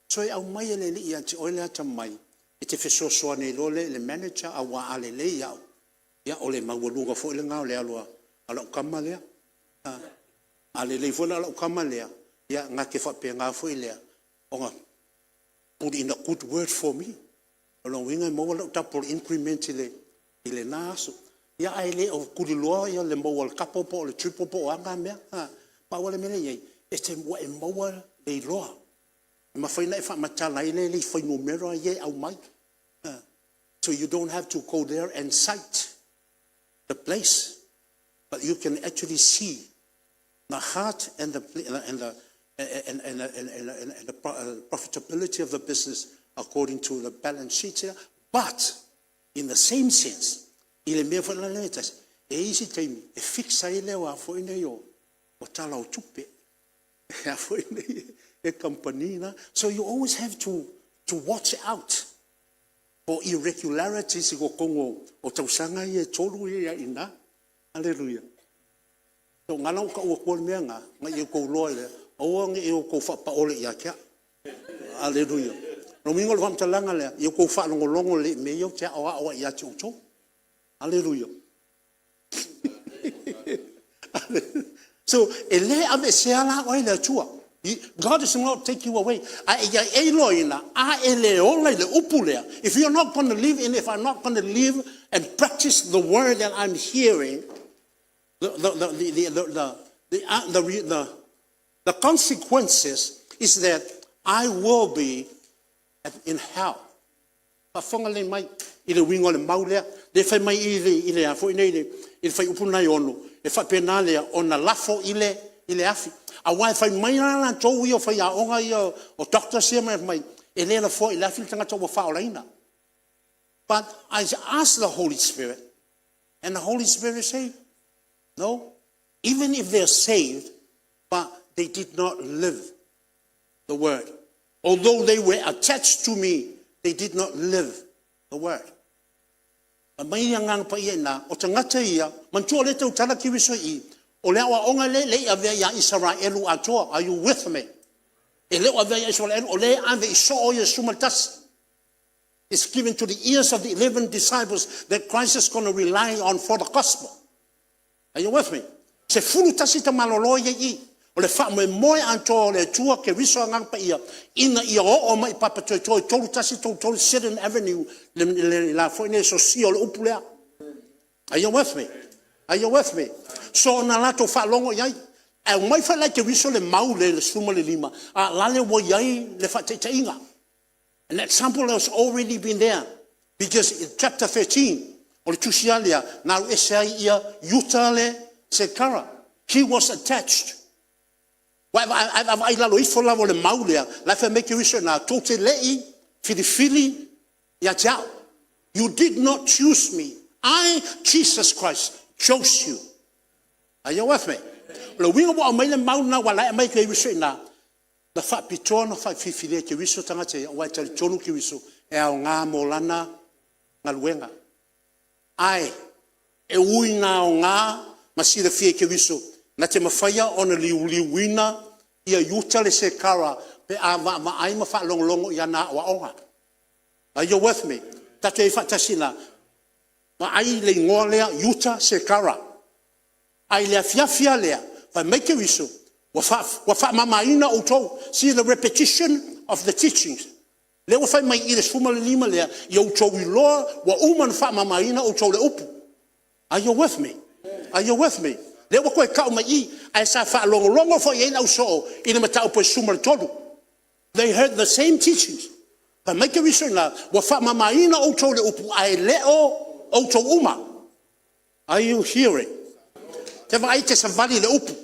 So e aumai e le Alii ia te oe le atamai e te fesoasoani ai loa lea i le manager, aua a lelei au, ia o le maualuga foi lena o le alu a lau tama lea. A lelei foi la lau tama lea, ia na te faapena foi lea ona put in a good word for me. O lona uiga e maua lau double increment i lena aso. Ia ae le o tuliloa le maua o le double po o le triple po o a na mea. Pau lava le mea lea e i ai, ua e maua le iloa, e mafai ona e faamatala ai lele i fuainumera ia e aumai. So you don't have to go there and sight the place, but you can actually see the heart and the profitability of the business according to the balance sheet here. But in the same sense, i le mea foi la lea e tasi, e i ai isi taimi e fix ai le a foi nei o tala o tupe e a foi nei e kamupani la. So you always have to watch out for irregularities i totonu o tausaga ia e 3 ia e i ai i ina. Aleluia. So, na ala ona ou tau atua le mea lena, ina ia outou iloa ai lea, aua ne i outou faapaole ia te au. Aleluia. O le uiga o le faamatalaga lea, ia outou faalogologo lelei i mea ia ou te aoao ai ia te outou. Aleluia. So, e le aveesea la oe e le Atua. God is not take you away. Ae ia e iloaina, a e le ola i le upu lea, if you are not going to live in, if I'm not going to live and practice the word that I'm hearing, the consequences is that I will be in hell. Faafofoga lelei mai i le uiga o le mau lea. Lea e fai mai i le a foi nei i le fuaiupu 6, e faapena lea ona lafo i le afi. Aua e fai mai lava latou ia o faiaoga ia o doctors ia ma fai mai, e le lafoa i le afi le tagata ua faaolaina. But I ask the Holy Spirit and the Holy Spirit say, no. Even if they are saved, but they did not live the word. Although they were attached to me, they did not live the word. Aumai Agaga Paia i ina, o tagata ia, manatua o lea e tautala Keriso i i, o le aoaoga lea e le i avea ia Isaraelu atoa. Are you with me? E le o avea ia Isaraelu, o lea e ave i soo ia 11. It's given to the ears of the 11 disciples that Christ is going to rely on for the gospel. Are you with me? 11 tamaloloa ia e i i. O le faamoemoe atoa o le Atua Keriso Agaga Paia ina ia oo mai i Papatoetoe 3133 Sitting Avenue le la foi nei sosia o le upu lea. Are you with me? Are you with me? So na latou faalogo i ai. Ae aumai foi la e Keriso le mau lea i le 15, a o lale ua i ai le faataitaiga. An example has already been there because in chapter 13, o le tusi lava lea na alu ese ai Iuta le Sekara. He was attached. Aua a e vaavaai i lalo ifo lava o le mau lea, la e fai mai Keriso i ina, tou te le i filifili ia te au. You did not choose me. I, Jesus Christ, chose you. Are you with me? O le uiga ua aumai le mau lena aua o la e aumai e Keriso i ina, na faapitoa ona filifilia e Keriso tagata ia aua e talitonu Keriso e aoga mo lana galuega. Ae e ui ina aoga ma silafia e Keriso na te mafaia ona liuliuina ia Iuta le Sekara pe a vaavaai ma faalogologo i ana aoaoga. Are you with me? Tatou te i ai faatasi i ina? Vaai le igoa lea Iuta Sekara. Ae i le afiafi lava lea, fai mai Keriso, ua faamamaina outou. See the repetition of the teachings. Lea ua fai mai i i le 15 lea, ia outou iloa ua uma ona faamamaina outou i le upu. Are you with me? Are you with me? Lea ua toe tau mai i i, ae sa faalogologo foi i ai le ausoo i le mataupu e 13. They heard the same teachings. Fai mai Keriso i ina, ua faamamaina outou i le upu ae le o outou uma. Are you hearing? E te vaai e te savali i le upu.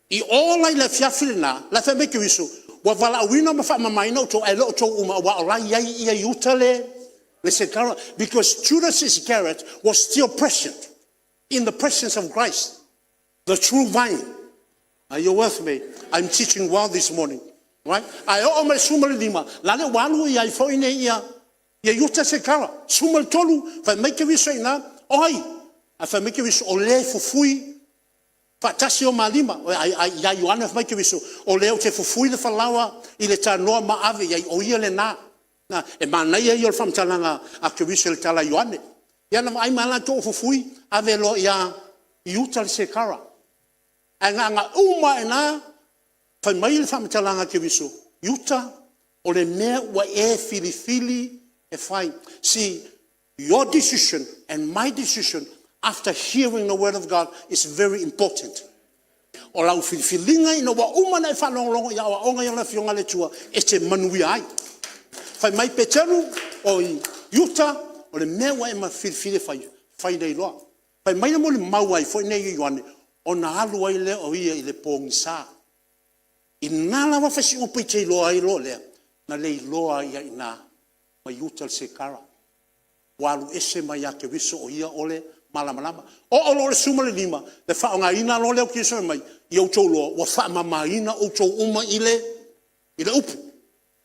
I o la i le afiafi lena, la e fai mai Keriso, ua valaauina ma faamamaina outou ae le o outou uma aua o la e i ai Iuta le Sekara. Because Judas Iscariot was still present in the presence of Christ, the true vine. Are you with me? I'm teaching well this morning. Right? Ae oo mai i le 15, la ua alu ai foi nei ia Iuta Sekara. 13, fai mai Keriso i ina, o ai? Ae fai mai Keriso, o le e fufui faatasi o ma lima. Ia Ioane fai mai Keriso, o le ou te fufui le falaoa i le tanoa ma ave i ai, o ia lena. E manaia ia o le faamatalaga a Keriso i le tala a Ioane. Ia na vaai mai lava latou o fufui, ave loa ia Iuta le Sekara. Ae na ona uma lava i ina fai mai le faamatalaga a Keriso, Iuta, o le mea ua e filifili e fai. See, your decision and my decision after hearing the word of God is very important. O lau filifiliga ina ua uma ona e faalogologo i aoaoga ia a le Afioga a le Atua, e te manuia ai. Fai mai Peteru, oi Iuta, o le mea ua e filifili e fai, fai nei loa. Fai mai le molimau a Ioane, ona alu ai lea o ia i le pogisa. I lena la se isi upu e te iloa ai loa lea, na le iloa ai lava i ina ma Iuta le Sekara, ua alu ese mai ia Keriso o ia o le malamalama. Oo loa i le 15, le faaaogaina loa lea o Keriso fai mai, ia outou iloa ua faamamaina outou uma i le upu.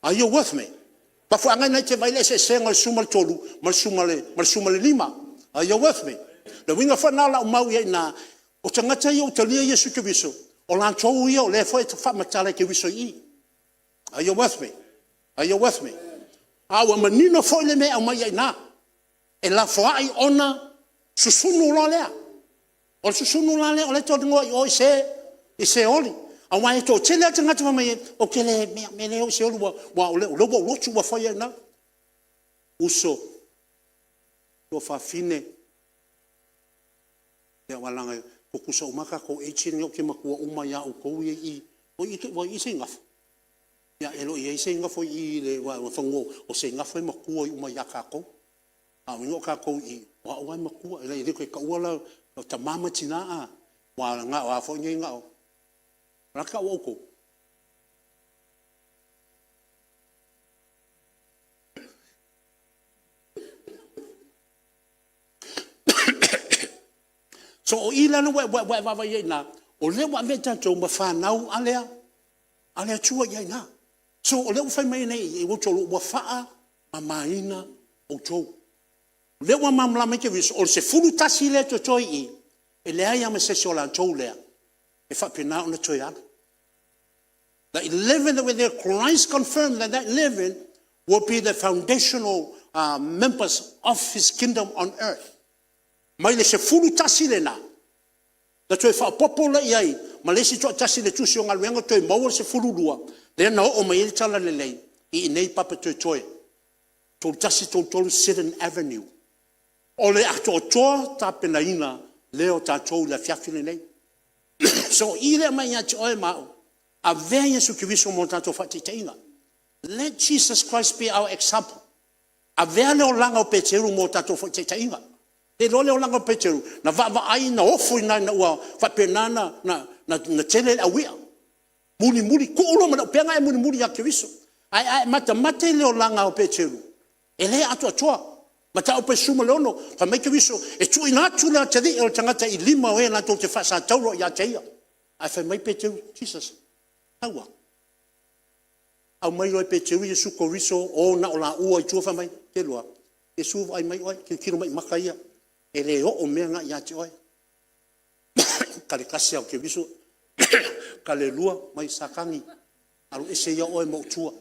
Are you with me? O le mafuaaga lena e te vaai ai i le eseesega o le 13 ma le 15. Are you with me? O le uiga foi lena o lau mau i ai i ina, o tagata ia ua talia Iesu Keriso, o latou ia o lea foi e faamatala e Keriso i i. Are you with me? Are you with me? A ua manino foi le mea e aumai ai i ina, e lafoai ona susunu loa lea. O le susunu la lea o lea e talanoa i o i Seoli. Aua e toatele lava tagata fai mai, ou te le o i Seoli aua o lea ua ou lotu ua fai au i ina. Uso, tuafafine, aua leaga e tutusa uma lava tatou age nei, ou te matua uma lava ia outou ia e i i. Ua i ai se gafa? E le o i ai se gafa i i, semeamanu o se gafa e matua uma ia tatou. A o tatou i i, o au lava e matua, e le toe taua la o tama ma tina, aua o a foi nei, o le a le tau a outou? So o i la lea ua e vaavaai ai i ina, O lea ua avea i tatou ma fanau a le Atua i ai na. So o lea ua fai mai nei, ua faamamaina outou. O lea ua malamalama ai Keriso o le 11 lea e totoe i i, e leai lava ma se isi o latou lea e faapena ona toe alu. The 11 that were there, Christ confirmed that that 11 will be the foundational members of his kingdom on earth. Mai le 11 lena, na toe faaopoopo lea i ai ma le isi toatasi i le Tusi o Galuega toe maua le 12, lea na oo mai ai le talalelei i inei i Papatoetoe, 3133 Seddon Avenue. O le atoatoa tapenaina lea o tatou i le afiafi lenei. So o i lea e aumai ia te oe ma au, avea Iesu Keriso mo tatou faataitaiga. Let Jesus Christ be our example. Avea le olaga o Peteru mo tatou faataitaiga. E te iloa le olaga o Peteru, na vaavaai na ofo i ina, ina ua faapena ona tele le auia, mulimuli, tuu loa ma le auupega ae mulimuli ia Keriso. Ae a e matamata i le olaga o Peteru, e le atoatoa. Mataupu 16, fai mai Keriso, e tuuina atu le atalii o le tagata i lima o e latou te faasatauro ia te ia. Ae fai mai Peteru, Jesus, aua. Aumai loa e Peteru Iesu Keriso o na o laua i tua, fai mai, oute iloa, Iesu vaai mai oe, tilotilo mai i maka ia, e le oo mea na ia te oe. Tali tasi lava o Keriso, tali lua, fai mai, Satani alu ese ia oe ma ou tua.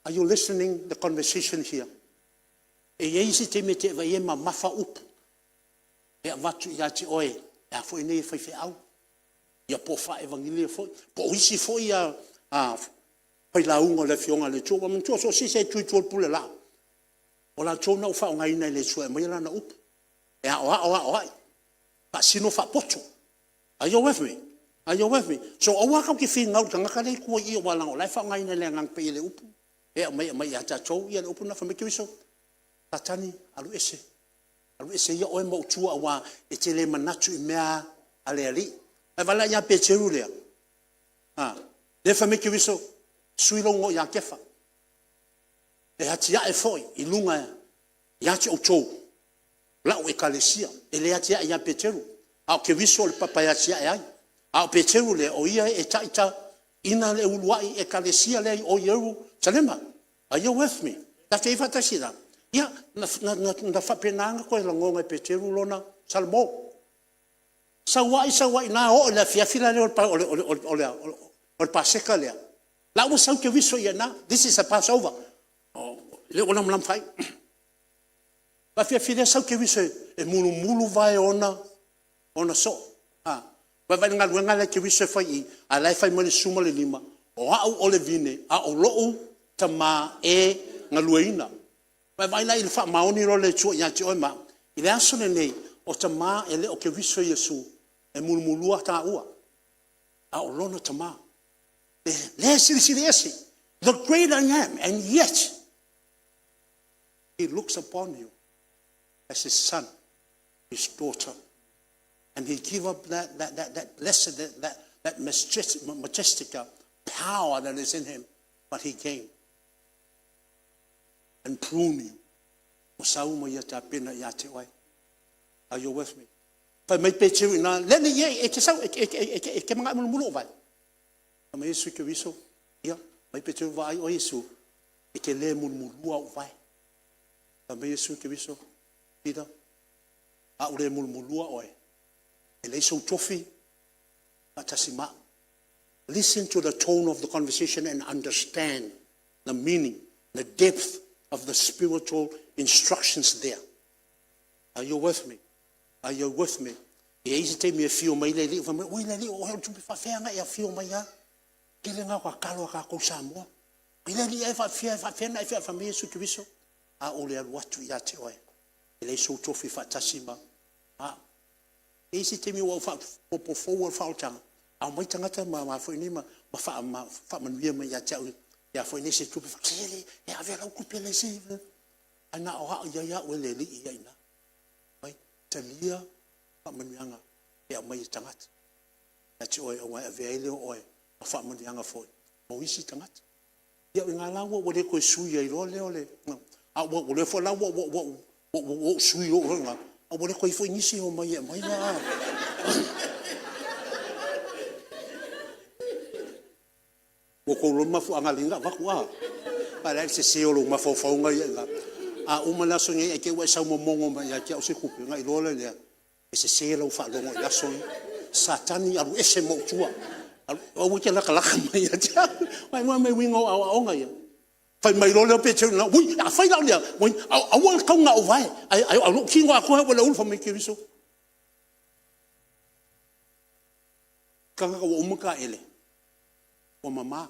Are you listening the conversation here? E i ai isi taimi e te vaai e mamafa upu e avatu ia te oe e a foi nei e faifeau, ia po o faa-evanilia foi, po o isi foi failauga o le Afioga a le Atua. Ua manatua, so o se isi lava e tu i tua o le pulelaa, o latou na ua faaaogaina e le Atua e aumai Lana upu, e aoao aoai, faasino faapoto. Are you with me? Are you with me? So aua tatou te finau i le tagata la e i tua i i aua leaga o la e faaaogaina e le Agaga Paia i le upu e aumai ia tatou le upu lena. Fai mai Keriso, Satani alu ese, alu ese ia oe ma ou tua aua e te le manatu i mea a le Alii. Ae vaai la ia Peteru lea, lea e fai mai Keriso, sui lou igoa ia Kefa, e atiae foi i luga ia te outou lau ekalesia. E le atiae ia Peteru, a o Keriso o le papa e atiae ai. A o Peteru lea, o ia e taitaiina le uluai ekalesia lea i Ierusalema. Are you with me? Tatou te i ai faatasi i ina? Ia, na faapena ona toe lagona e Peteru lona salamo. Sau ai sau ai i ina, oo i le afiafi lea o le Paseka lea, la ua sau Keriso i ina. This is a Passover. Lea ua lamalama faaiu. O le afiafi lea sau Keriso e mulumulu vae o ona soo. Vaai i le galuega la e Keriso e fai i i, a o la e fai mai i le 15, o au o le vine, a o lou Tama e galueaiina. Vaai la i le faamaoni loa o le Atua ia te oe ma au. I le aso lenei, o Tama e le o Keriso Iesu e mulumulua taua, a o lona Tama. Lea e silisili ese, the great I Am, and yet he looks upon you as his son, his daughter, and he give up that blessed, that majestic power that is in him, but he came and prune you. Ua sau ma ia tapena ia te oe. Are you with me? Fai mai Peteru i ina, le alii e, e te sau, e te manao e mulumulu ou vae? Fai mai Iesu Keriso, ia, fai mai Peteru, vaai oe Iesu, e te le mulumulua ou vae. Fai mai Iesu Keriso, Peter, a ou le mulumulua oe, e leai sou tofi faatasi ma au. Listen to the tone of the conversation and understand the meaning, the depth of the spiritual instructions there. Are you with me? Are you with me? E i ai se taimi e afio mai le Alii, fai mai, oi le Alii, o oe o le tupe faafefea ona e afio mai a? Tele na o tatalo a tatou Samoa. Oi le Alii e faafefea, e faafefea ona e afio? Fai mai Iesu Keriso, a ou le alu atu ia te oe, e leai sou tofi faatasi ma au. E i ai se taimi ua ou faaopoopo fou lava le faaolataga, a omai tagata ma faamanuia mai ia te au i a foi nei se tupe, se e ave lau tupe e leai se… Ae na o au e i ai au e le Alii i ina. Fai mai, talia faamanuiaga e aumai e tagata ia te oe ona e avea ai lea o oe ma faamanuiaga foi mo isi tagata. Ia o i ina la ua le toe sui ai loa lea o le… a o lea foi la ua ou sui loa i ina, a ua le toe i ai foi nisi e omai e aumai. outou iloa le mafuaaga na ala ai ona avatu a. Vaai la i le sese o lou mafaufauga ia i ina. A uma le aso lenei ae te i ua e sau momono mai ia te au se tupe, ona e iloa loa lea, e sese lau faalogo i le aso lea. Satani alu ese mai ou tua, aua e te latalata mai ia te au. Vaai le uiga o aoaoga ia? Fai mai loa lea o Peteru, auoi afai la o le a, aua le tatau ona ou vae, ae o lou tino atoa lava ua i le ulu. Fai mai Keriso, tagata ua uma ona taele, ua mama.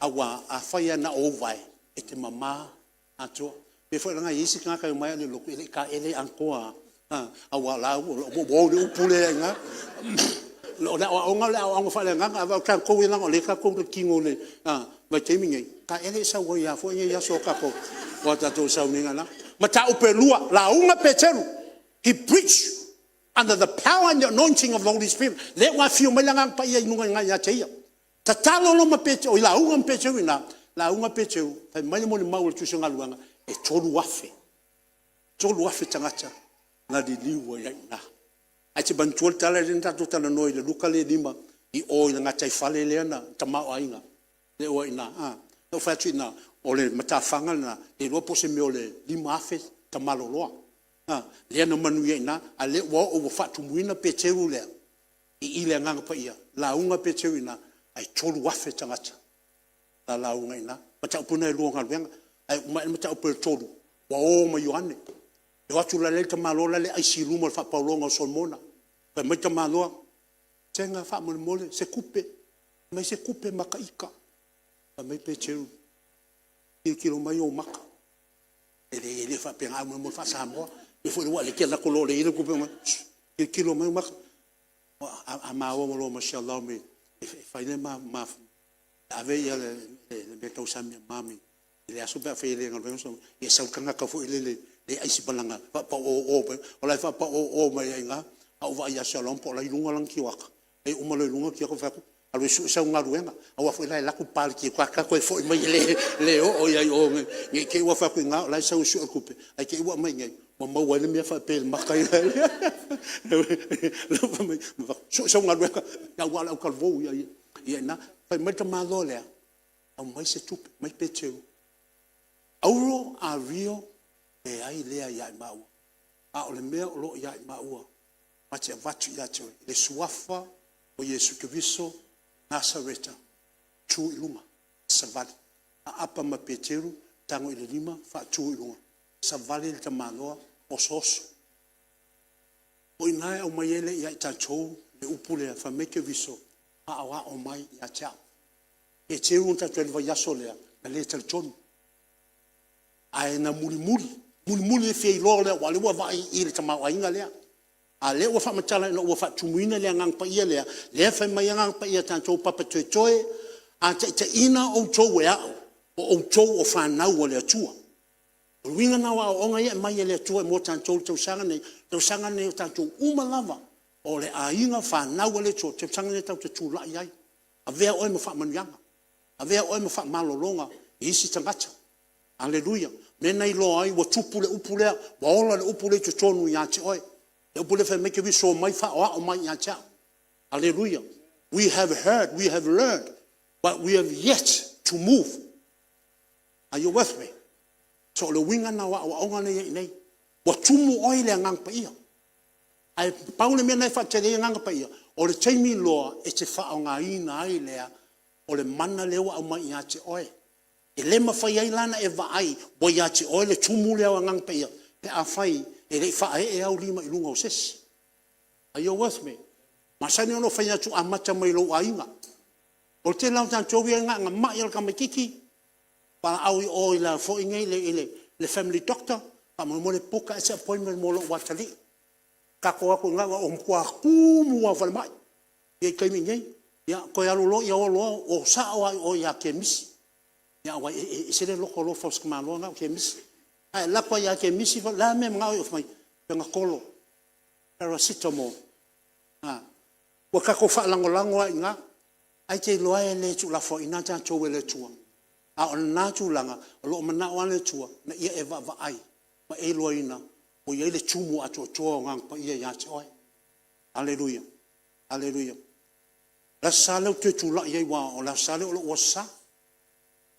Aua afai lava na o ou vae, e te mama atoa. E pei foi la e i ai isi tagata e omai lava i le lotu e le i taele atoa lava, aua o la ua o i le upu lea i ina. O le aoaoga o le aoaoga faaleagaga, ae vaai o tatou ia leaga o lea tatou te patino i le vaitaimi lenei, taele e sau ai lava foi nei aso a tatou sau nei. Mataupu e lua, lauga Peteru, he preach under the power and the anointing of the Holy Spirit, lea ua afio mai le Agaga Paia i luga i ina ia te ia. Tatalo loa ma Peteru, oi lauga ma Peteru i ina, lauga Peteru, fai mai le molimau a le Tusi o Galuega, e 3,000, 3,000 tagata na liliu mai ai i ina. Ae e te manatua le tala lea na tatou talanoa i le Luka lea e 5 i o i le gataifale lea na tamaoaiga lea ua i ina a? Lea ou fai atu i ina, o le matafaga lena, le iloa po o se mea o le 5,000 tamaloloa lea na manuia ai i ina, a o lea ua oo ina faatumuina Peteru lea i le Agaga Paia, lauga Peteru i ina, ae 3,000 tagata na lauga ai i ina. O mataupu na e lua o galuega. Ae uma ane mataupu e 3, ua o ma Ioane. E o atu la e i ai le tamaloa la e aisi i luma o le faapaologa o Solomona. Fai mai le tamaloa, sega faamolemole se tupe, aumai se tupe ma ta ita. Fai mai Peteru, tilotilo mai ou maka. E leai e le faapena aumai mo le faa-Samoa. Aua o lea e te alu atu loa o lea e i ai lau tupe. Tilotilo mai ou maka. A ma o loa ma si e fai le ma ave le meatausami a mami i le aso pe afai e le galuega. Ia sau le tagata foi lele e aisi ma lana faapao o o, o la e faapao o o mai lava i ina. Ae ou vaai ia Shalom po o la e i luga lana tioata, e uma loa i luga tioata ou fai atu, alu e sue sau galuega, aua foi la e alu atu pa i le tioata toe foi mai e le oo ai i o ne i te i ua fai atu i ina o la e sau e sue le tupe, ae te i ua aumai i inei ua maua ai le mea faapea i le maka ia. Sue sau galuega aua o le autalavou ia i ina. Fai mai le tamaloa lea, aumai se tupe. Fai mai Peteru, auro a rio, leai lea ia i maua, a o le mea o lo o ia i maua matou te avatu ia te oe, le Suafa o Iesu Keriso Nasareta, tu i luga, savali. Aapa ma Peteru, tago i le lima faatu i luga, savali le tamaloa, osooso. O i ina e aumai ai ia i tatou le upu lea, fai mai Keriso, aoao mai ia te au. Peteru na tatou i ai i le vaiaso lea, na le talitonu, ae na mulimuli, mulimuli le fia iloa aua o lea ua vaai i le tamaoaiga lea. A o lea ua faamatala ina ua faatumuina le Agaga Paia lea, lea e fai mai ai Agaga Paia ia tatou, papatoetoe, a taitaiina outou e au, o outou o fanau a le Atua. O le uiga lena o aoaoga ia e aumai e le Atua mo tatou i le tausaga lenei, o le tausaga lenei o tatou uma lava o le aiga fanau a le Atua, o le tausaga lenei tatou te tulai ai, avea oe ma faamanuiaga, avea oe ma faamalologa i isi tagata. Aleluia. O le mea lena e iloa ai ua tupu le upu lea, ua ola le upu lea i totonu ia te oe. Le upu lea fai mai Keriso, omai faaoao mai ia te au. Aleluia. We have heard, we have learned, but we have yet to move. Are you with me? So o le uiga lena o aoaoga lea e i ai nei, ua tumu oe i le Agaga Paia. Ae pau le mea lena e faatali ai Agaga Paia, o le taimi loa e te faaaogaina ai lea o le mana lea ua aumai ia te oe. E le mafai ai la ona e vaai ua ia te oe le tumu lea o Agaga Paia pe afai e le i faaee au lima i luga o se isi. Are you with me? E masani ona ou fai atu, amata mai i lou aiga. O le tele lava o tatou ia na ona mai lava o le tamaitiiti, valaau i o i le family doctor, faamolemole puka se appointment mo lou atalii. Tatou o atu i ina ua matua tumu lava i le falemai i le taimi nei. Ia toe alu loa o loa o sao lava i o ia kemisi, aua e ese le loto alofa o si tamaloa lena o le kemisi. A e alu atu lava ia kemisi, o le a le mea e manao ai? Fai mai, penatolo, paracetamol. Ua tatou faalagolago lava i ina, ai e te iloa e le tuulafoaina tatou e le Atua. A o lena tulaga, o lo o manao lava le Atua ina ia e vaavaai ma e iloaina ua i ai le tumu atoatoa o Agaga Paia ia te oe. Aleluia, aleluia. Le Aso Sa lea ou te toe tulai ai aua o le Aso Sa lea o lou Aso Sa.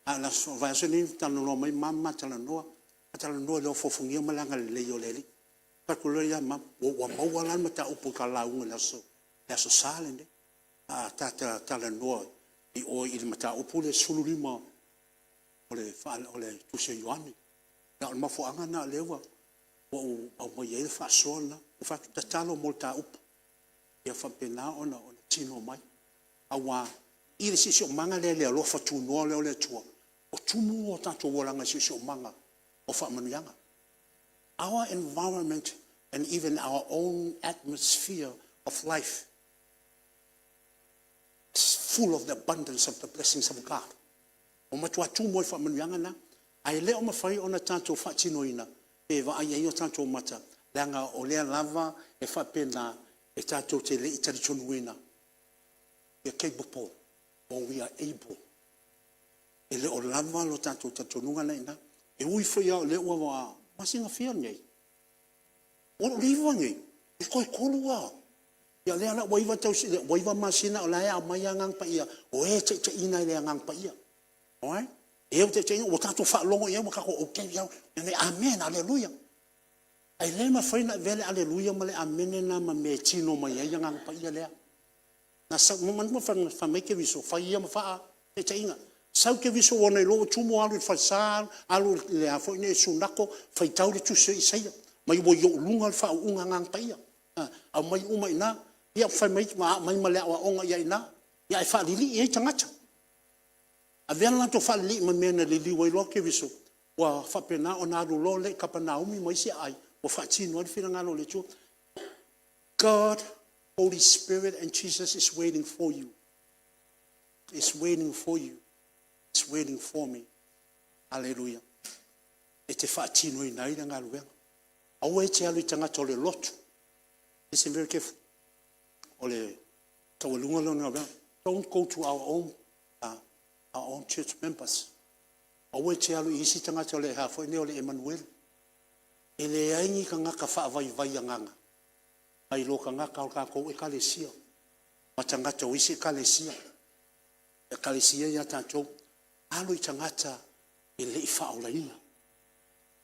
A o le vaiaso lenei na talanoa mai ma ma talanoa, ma talanoa i le ofoofgia ma le agalelei o le Alii. Ou fai atu loa lea ia ma, ua maua la le mataupu e ta lauga i le Aso Sa lenei. A ta talanoa i o i le mataupu lea 15 o le tusi a Ioane. O le mafuaaga lena o lea ua ou aumaia ai le faasoa lena. Ou fai atu, tatalo mo le taupu, ia faapena ona tino mai. Aua i le siosiomaga lea i le alofa tunoa lea o le Atua, ua tumu o tatou olaga i le siosiomaga o faamanuiaga. Our environment and even our own atmosphere of life is full of the abundance of the blessings of God. Ua matua tumu ai i faamanuiaga na, ae le o mafai ona tatou faatinoina pe vaai ai o tatou mata, leaga o lea lava e faapena e tatou te le i talitonuina we are capable or we are able. E le o lava lo tatou talitonuga lena e i ina. E ui foi lava o lea ua masina fia nei? Ua 9 nei? E toe 3 lava. Ia o lea la ua 9 masina o la e aumai lava Agaga Paia, o e taitaiina e le Agaga Paia. Alright? E taitaiina, ua tatou faalogo i ai ua tatou okay, amene, aleluia. Ae le mafai ona avea le aleluia ma le amene lena ma mea e tino mai ai le Agaga Paia lea. Na sau, manatua fai mai Keriso, fai ia ma faataitaiga. Sau Keriso ua na iloa ua tumu, alu i le falesa, alu i le sunato, faitau le tusi o Isaia, fai mai ua i ou luga le faauuga Agaga Paia. Aumai uma i ina, ia fai mai ma aumai ma le aoaoga i ina, ae faalilii ai tagata. Avea le latou faalilii ma mea na liliu ai loa Keriso, ua faapena ona alu loa lea i Kapenaume ma isi aai, ua faatino ai le finagalo o le Atua. God, Holy Spirit and Jesus is waiting for you. Is waiting for you. Is waiting for me. Hallelujah. E te faatinoina ai le galuega. Aua e te alu i tagata o le lotu. Listen very careful. O le taualuga lea o le galuega. Don't go to our own church members. Aua e te alu i isi tagata o le a foi nei o le Emanuele. E leai ni tagata faavaivai agaga nai lo tagata o tatou Ekalesia ma tagata o isi Ekalesia, Ekalesia ia a tatou. Alo i tagata e le i faaolaina,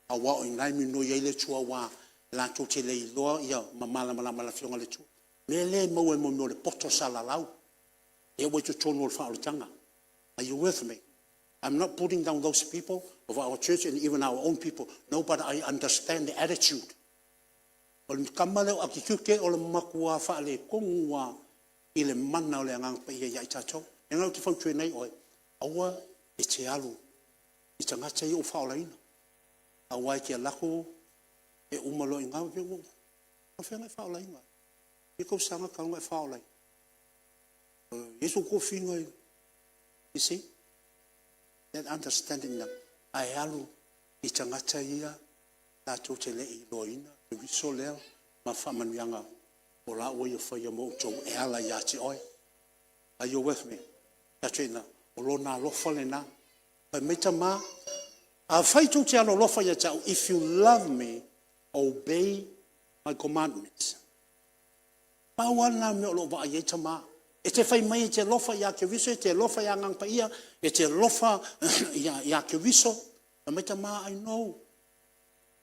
aua o i ina e minoi ai le Atua, aua latou te le iloa ma malamalama i le Afioga a le Atua. O le mea lea e maua ai mo le poto salalau, lea ua i totonu o le faaolataga. Are you with me? I'm not putting down those people of our church and even our own people. No, but I understand the attitude. O le tama lea o Akitiute o le matua faaletonu lava i le mana o le Agaga Paia ia i tatou. O lea ou te fautuaina ai oe, aua e te alu i tagata ia ua faaolaina, aua e te alu atu e uma loa i ina, o fea na e faaolaina ai? E fia tausaga talu ona e faaolaina? E i ai sou tofiga? You see? That understanding na, ae alu i tagata ia latou te le i iloaina le uiso lea ma faamanuiaga o la ua ia faia mo outou e ala ia te oe. Are you with me? Tatou o lona alofa lena. Fai mai tama, afai tou te alolofa ia te au, if you love me, obey my commandments. Pau lava lena mea o lo o vaai ai tama. E te fai mai e te alofa ia Keriso, e te alofa ia Agaga Paia, e te alofa ia Keriso. Fai mai tama, I know.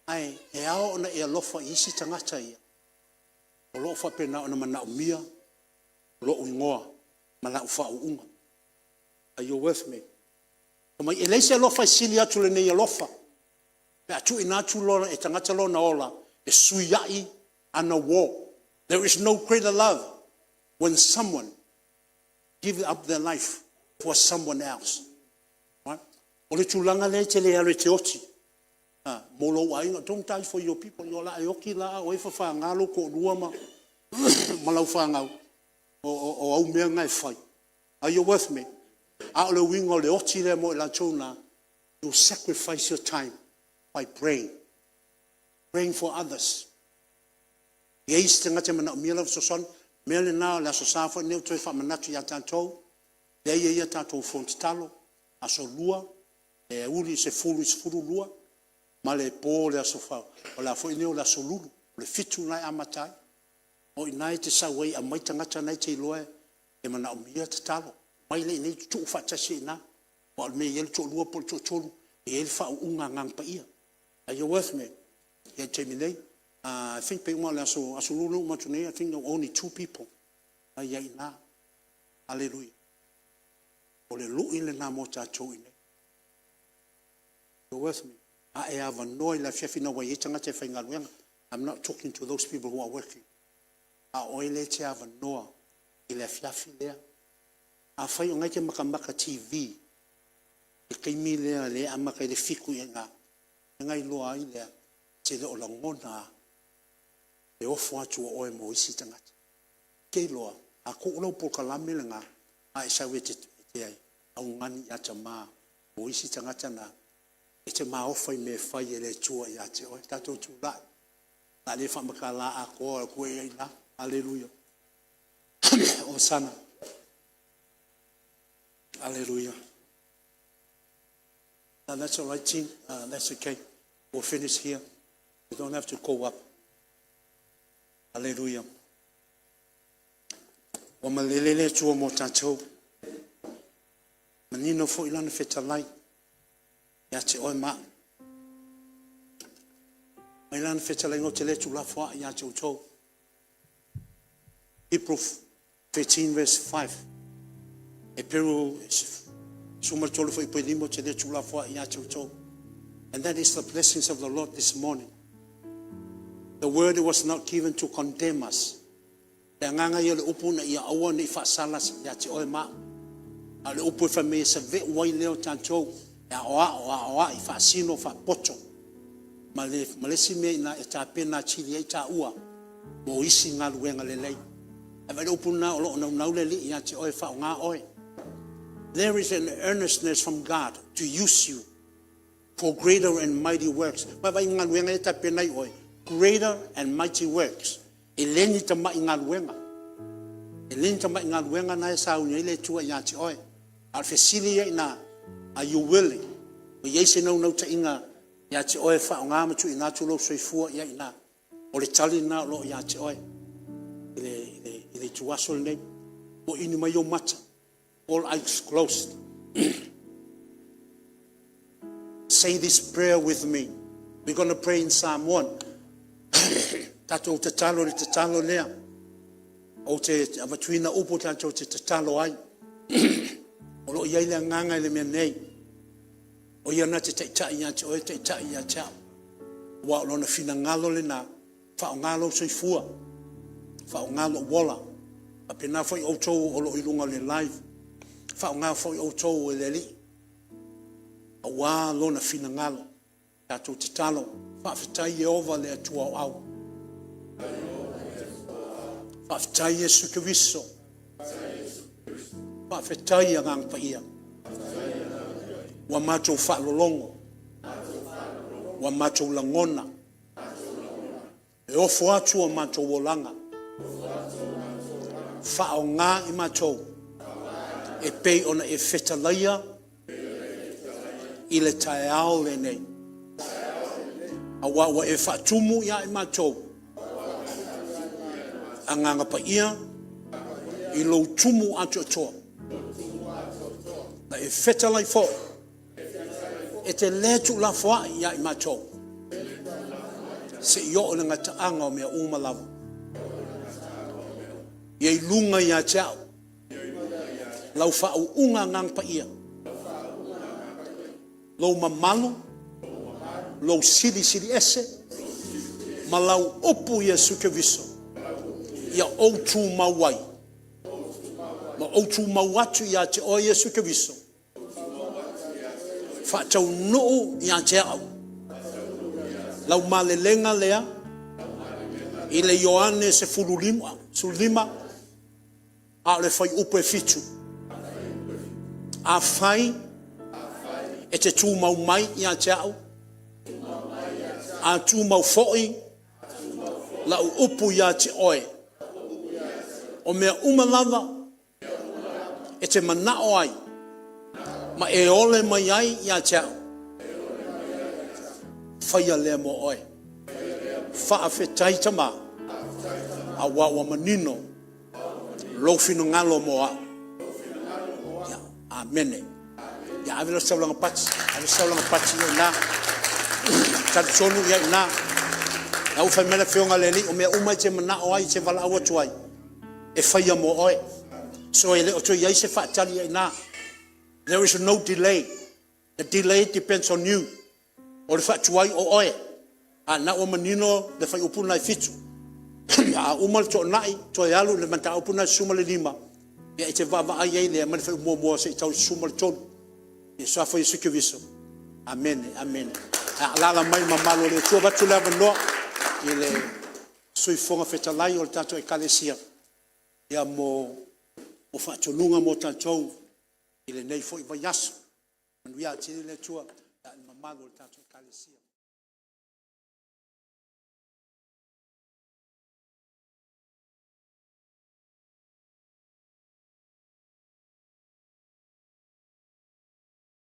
Ae e ao ona e alofa i isi tagata ia, o lo o faapena ona manaomia lou igoa ma lau faauuga. Are you with me? Fai mai, e leai se alofa e sili atu lenei alofa, pe a tuuina atu loa e tagata lona ola e suiai ana uo. There is no greater love when someone give up their life for someone else. Right? O le tulaga lea e te le alu e te oti mo lou aiga. Don't die for your people. O la e oti la oe fafaga lou toalua ma lau fanau o au mea na e fai. Are you with me? A o le uiga o le oti lea mo i latou na, you sacrifice your time by praying. Praying for others. E i ai isi tagata e manaomia lau fesoasoani. Mea lena o le Aso Sa foi lenei ou toe faamanatu ia tatou, lea e i ai a tatou fono tatalo, Aso Lua, e aoauli i le 10 i le 12, ma le po o le aso Fa, o le a foi nei o le Aso Lulu, o le 7 lena e amata ai. O i ina e te sau ai e aumai tagata na e te iloa E manaomia tatalo. Omai lea i inei tutuu faatasi ai i ina. Aua o le mea e i ai le toalua po o le toatolu, e i ai le faauuga a Agaga Paia. Are you with me? Ia i le taimi nei, I think pe uma i le Aso, Aso Lulu lea na uma atu nei, I think there were only two people na i ai i ina. Aleluia. O le lui lena mo tatou i inei. You with me? A e avanoa i le afiafi ina ua i ai tagata e faigaluega. I'm not talking to those people who are working. A o oe lea e te avanoa i le afiafi lea. Afai o na e te matamata TV i le taimi lea lea e amata ai le 7 i ina, ona iloa ai lea, e te le o lagona lava le ofo atu o oe mo isi tagata. E te iloa, a tuu lau polokalame lena, a e sau e te augani atamā mo isi tagata na, e te maofa i mea e fai e le Atua ia te oe. Tatou tulai, o le a le faamatala atoa atu ai i ina. Aleluia. Hosana. Aleluia. That's all right, team. That's okay. We'll finish here. You don't have to go up. Aleluia. Ua malele le Atua mo tatou. Manino foi lana fetalai ia te oe ma au. Mai lana fetalaiga ou te le tuulafoai ia te outou. Hebrew 13 verse 5. Heperu 13 fuaiupu e 5 ou te le tuulafoai ia te outou. And that is the blessings of the Lord this morning. The word was not given to condemn us. Le agaga ia o le upu ina ia aua ne i faasala ia te oe ma au. A o le upu e fai mai e save'u ai lea o tatou e aoao, aoai, faasino, faapoto. Ma le, ma le isi mea ina e tapena atili ai taua mo isi galuega lelei. Ae vaai le upu lena o lo o naunau le Alii ia te oe e faaaoga oe. There is an earnestness from God to use you for greater and mighty works. Ma vaai i galuega ia e tapena ai oe, greater and mighty works. E le ni tamai galuega. E le ni tamai galuega na e sauni ai le Atua ia te oe. A o le fesili ia ina, are you willing? Ua i ai se naunautaiga ia te oe e faaaoga ma tuuina atu lou soifua ia ina. O le tali lena o lo o ia te oe i le, i le, i le ituaso lenei. Ua inu mai ou mata. All eyes closed. Say this prayer with me. We're going to pray in Samoan. Tatou tatalo i le tatalo lea. Ou te avatuina upu tatou te tatalo ai. O lo o i ai le agaga i le mea nei. O ia na te taitai ia te oe, taitai ia te au. Aua o lona finagalo lena, faaaoga lou soifua, faaaoga lou ola. Faapena foi outou o lo o i luga o le live, faaaoga foi outou e le Alii, aua lona finagalo. Tatou tatalo, Faafetai Ieova le Atua o au. Faafetai Iesu Keriso. Faafetai Agaga Paia. Ua matou faalologo. Ua matou lagona. E ofo atu o matou olaga. Faaaoga i matou e pei ona e fetalaia i le taeao lenei. Aua ua e faatumu ia i matou Agaga Paia i lou tumu atoatoa. Na e fetalai foi e te le tuulafoai ia i matou seia oo i le gataaga o mea uma lava. Ia i luga ia te au lau faauuga Agaga Paia, lou mamalu, lou silisili ese ma lau upu Iesu Keriso, ia ou tumau ai ma ou tumau atu ia te oe Iesu Keriso, Faataunuu ia te au lau malelega lea i le Ioane 15, a o le fuaiupu e 7. Afai e te tumau mai ia te au, a tumau foi lau upu ia te oe, o mea uma lava e te manao ai ma e ole mai ai ia te au, faia lea mo oe. Faafetai Tama, aua ua manino Lou finagalo mo au. Ia, amene. Ia ave lea o se taulaga pati, ave se taulaga pati i ina. Talitonu i ina. La ua fai mai le Afioga a le Alii, o mea uma e te manao ai, e te valaau atu ai, e faia mo oe. So e le o toe i ai se faatali i ina. There is no delay. The delay depends on you. O le faatuai o oe. A na ua manino le fuaiupu lena e 7. A uma le toonai, toe alu i le mataupu lena e 15, ia e te vaavaai ai lea mai le fuaiupu 1 seia tau i le 13. I le Suafa o Iesu Keriso. Amene, amene. A alaala mai le mamalu o le Atua. Avatu le avanoa i le Sui Fofoga Fetalai o le tatou Ekalesia mo faatonuga mo tatou i lenei foi vaiaso. Faamanuia tele le Atua i le mamalu o le tatou Ekalesia.